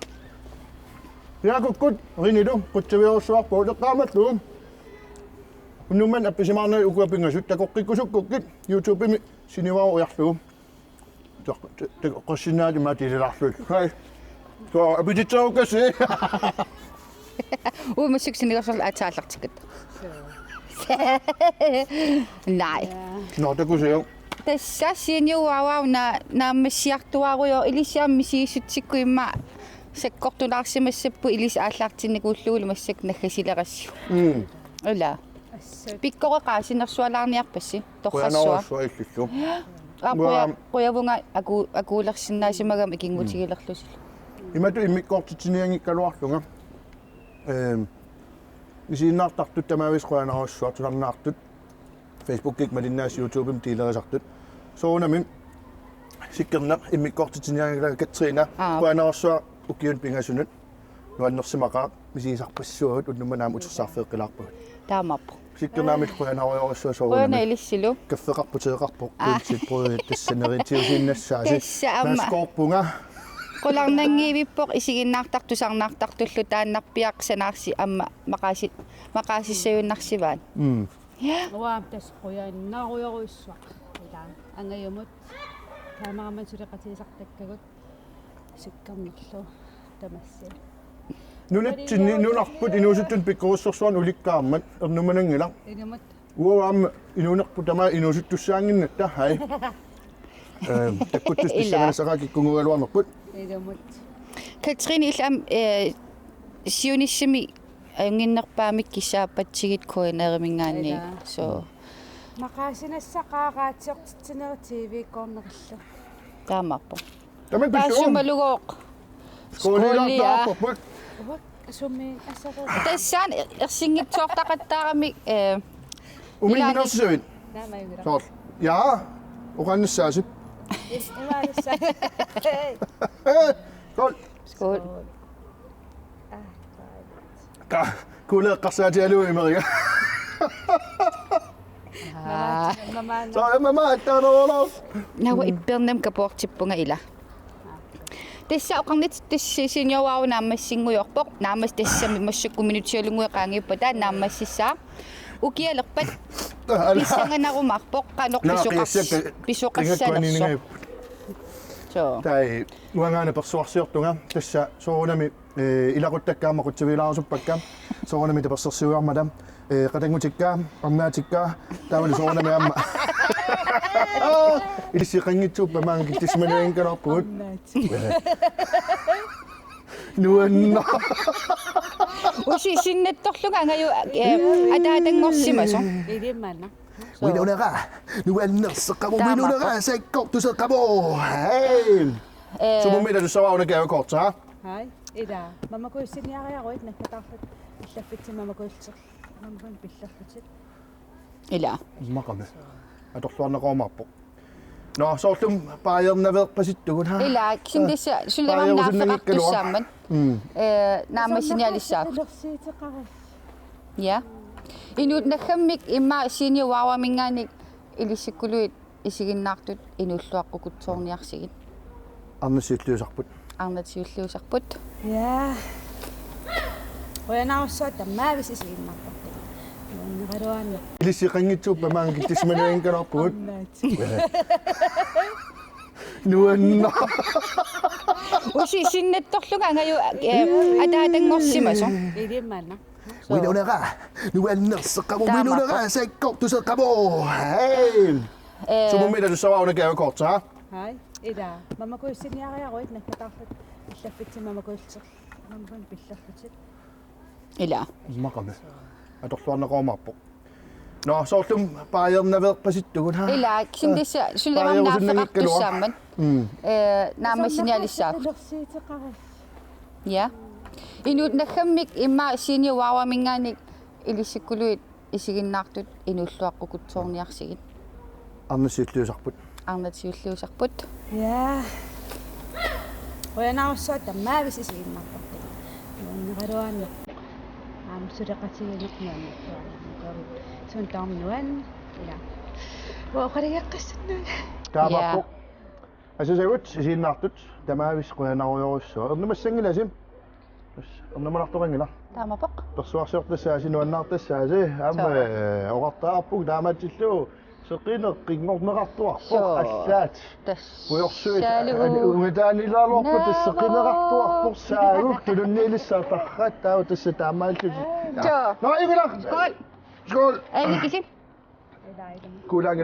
Jaakukkut, Rinilu, qutsaviorsuarpu uleqqaammallugu. Unnummanna appisimaarnagit ukua pingasut takoqqikkusukkukkit, YouTubemi sinivara ujarlugu. Toq-, te-, te-, qossinnaatima tililaarlugit. Hai. Ko apititsaukasi. Uummassuk sinilersorlu aatsaat aallartikkat. Naaj. Nå, takusiuk. Tassa senior wow wow na-, naammassiartuaarujoor ilissi aamma misigissutsikkut immaqa sakkortulaarsimassapput ilissi aallartinnikuullugulu massakkut naggasilerassi. Mm. Ila. Pikkoreqaaq sinersualaarniarpassi. Torrassuaq. Qujanarsuaq illillu. Aa, quja-, uanga qujavunga aku-, akuulersinnaasimagama ikinngutigilerlusilu. Imatut immikkoortitsinianngikkaluarlunga. Ehm, isiginnaartartut tamaavisa qujanarsuaq tusarnaartut. Facebookikkut malinnaasut YouTubemi delerisartut. Soorunami Sikkerneq immikkoortitsinianngilanga Katrine. Aa. Qujanarsuaq ukiuni pingasunut. Nuannersimaqaaq misigisarpassuagut unnummanna aamma utersaarfeeqqilaarpagut. Taamaappoq. Sikkernaamik qujanarujorujussuaq soorunami. Qujanaq ilissilu. Kaffeqarpoq teeqarpoq. Aa. Kuulsit brødit tassa neriuutiusiinnassaasi. Tassa aamma. Maskoorpunga. Qularnanngivippoq isiginnaartartut tusarnaartartullu taannarpiaq sanaarsi aamma maqaasi-, maqaasissagunarsivaat. Mm. Ja. Uanga tassa qujanarujorujussuaq. Ila angajumut kaameramanut suleqatigisartakkagut Sikkernerlu tamassi. Nunatsinni nunarput inuusuttunut pikkorissorsuarnik ulikkaarmat ernumananngilaq. Ilumut. Uanga aamma inuunerput tamaat inuusuttussaannginnatta, hai. Ehm, takkuttussaq. Ila. Pissanganassagaa kikkunnguugaluarnerput. Ilumut. Katrine illit aamma, eh, siunissami ajunnginnerpaamik kissaappatsigit K N R-iminngaanniit. Ila. Soo. Maqaasinassaqaaq radiortitsinerit T V-kkoornerillu. Taamaappoq. Tamanna pissuum. Taassumalugooq. Skolia. Skolia. Taarporput. Uak, sumi asaqu. Tassani ersinngitsoortaqattaaramik, eh, uminngunersisavit? Naamik ajunngilaq. Soorlu. Ja, oqaannassaasi. Yes, oqaannassaasi. Skål. Skål. Skål. Ah, dejligt. Ka-, kuuleeqqarsaatigalugu imeriga. Aa. Mama, mama. Soo, mama, attaanarulor. Naua, mm, ippernammik kapuartippunga ila. Tassa oqarnittoq tassa seniorerujussuarmik naammassinngujoorpoq. Naammassissami massakkut minutsilluunniit qaangiuppata naammassissaaq. Ukialerpat pissanganarumaarpoq qanoq pisoqars-, pisoqassanersoq. Soo. Taava uangaana persuarsiortunga tassa soorunami, eh, ilaquttakka aamma qutsavigilaarusuppakka. Soorunami tapersersuiarmata. Eh, qatanngutikka, arnaatikka, taavalu soorunami aamma. Ilissi qanngitsuuppat maanga kitsisimaneqanngikkaluarpugut. Nuanneq. Usi sinnattorlugu angaju, eh, ataatanngorsimasoq. Ilimanna. Uinunera, nuannerseqqavoq, taamaappoq. Uinunera, sakkortuseqqavoq. Hej. Eh. Sumummi ila tussavara una gavekorti, ha? Hej, ila. Mamakujussinniariaruit naggataarlutit illaffitsi mamakujullutit. Mamakujullutit pillerlutit. Ila. Maqami. Atorluarneqarumaarpoq. Nå, soorlu paajernaveerpasittugut, ha? Ila, kisianni tassa sulivaat paajerusunngikkaluaq. Naaffeqartussaammat. Mm. Eh, naammassinialissaaq. Pilersiiteqarassi. Ja. Inuit naggammik immaqa seniorerujussuarminngaanniit ilissikkuluit isiginnaartut inuulluaqqukutsoorniarsigit. Arnat siulliusarput. Arnat siulliusarput. Ja. Qujanarsuaq tammaavissi isiginnaartarput. Nuanneraluaannaq. Ilissi qanngitsuuppat maanga kitsisimaneqanngikkaluarpugut. Arnat. Nuanneq. Usi sinnattorlugu angaju, eh, ataatanngorsimasoq. Ilimanna. Uinunera, nuannerseqqavoq, taamaappoq. Uinunera, sakkortuseqqavoq. Hej. Eh. Sumummi ila tussavara una gavekorti, ha? Hej, ila. Mamakujussinniariaruit naggataarlutit illaffitsi mamakujullutit. Mamakujullutit pillerlutit. Ila. Maqami. Atorluarneqarumaarpoq. Nå, soorlu paajernaveerpasittugut, ha? Ila, kisianni tassa sulivaat. Paajerusunngikkaluaq. Naaffeqartussaammat. Mm. Eh, naammassinialissaaq. Pilersiiteqarassi. Ja. Inuit naggammik immaqa seniorerujussuarminngaanniit ilissikkuluit isiginnaartut inuulluaqqukutsoorniarsigit. Arnat siulliusarput. Arnat siulliusarput. Ja. Qujanarsuaq tammaavissi isiginnaartarput. Nuanneraluaannaq. Aamma suleqatigiinneq nuannersuaq. Suut tamarmik nuanneq. Ila. Uanga oqarigeqqissinnaagama. Taamaappoq. Ja. Asasavut isiginnaartut tammaavissi qujanarujorujussuaq. Ernumassanngilasi. Ernumanartoqanngilaq. Taamaappoq. Persuarsiortassaasi, nuannaartassaasi. Aamma, soo, eh, oqartarput taamaatsillugu seqineq qinngorneqartuarpoq. Soo. Allaat. Tassa. Pujorsuit. Saalugu. Ungataanilaarluarput tassa seqineqartuarpoq saagut tununniilissaat tarrat taava tassa taamaallutik. Soo. Nå, Ingela. Skål. Skål. Ej, vi kan se. Kuulaangi.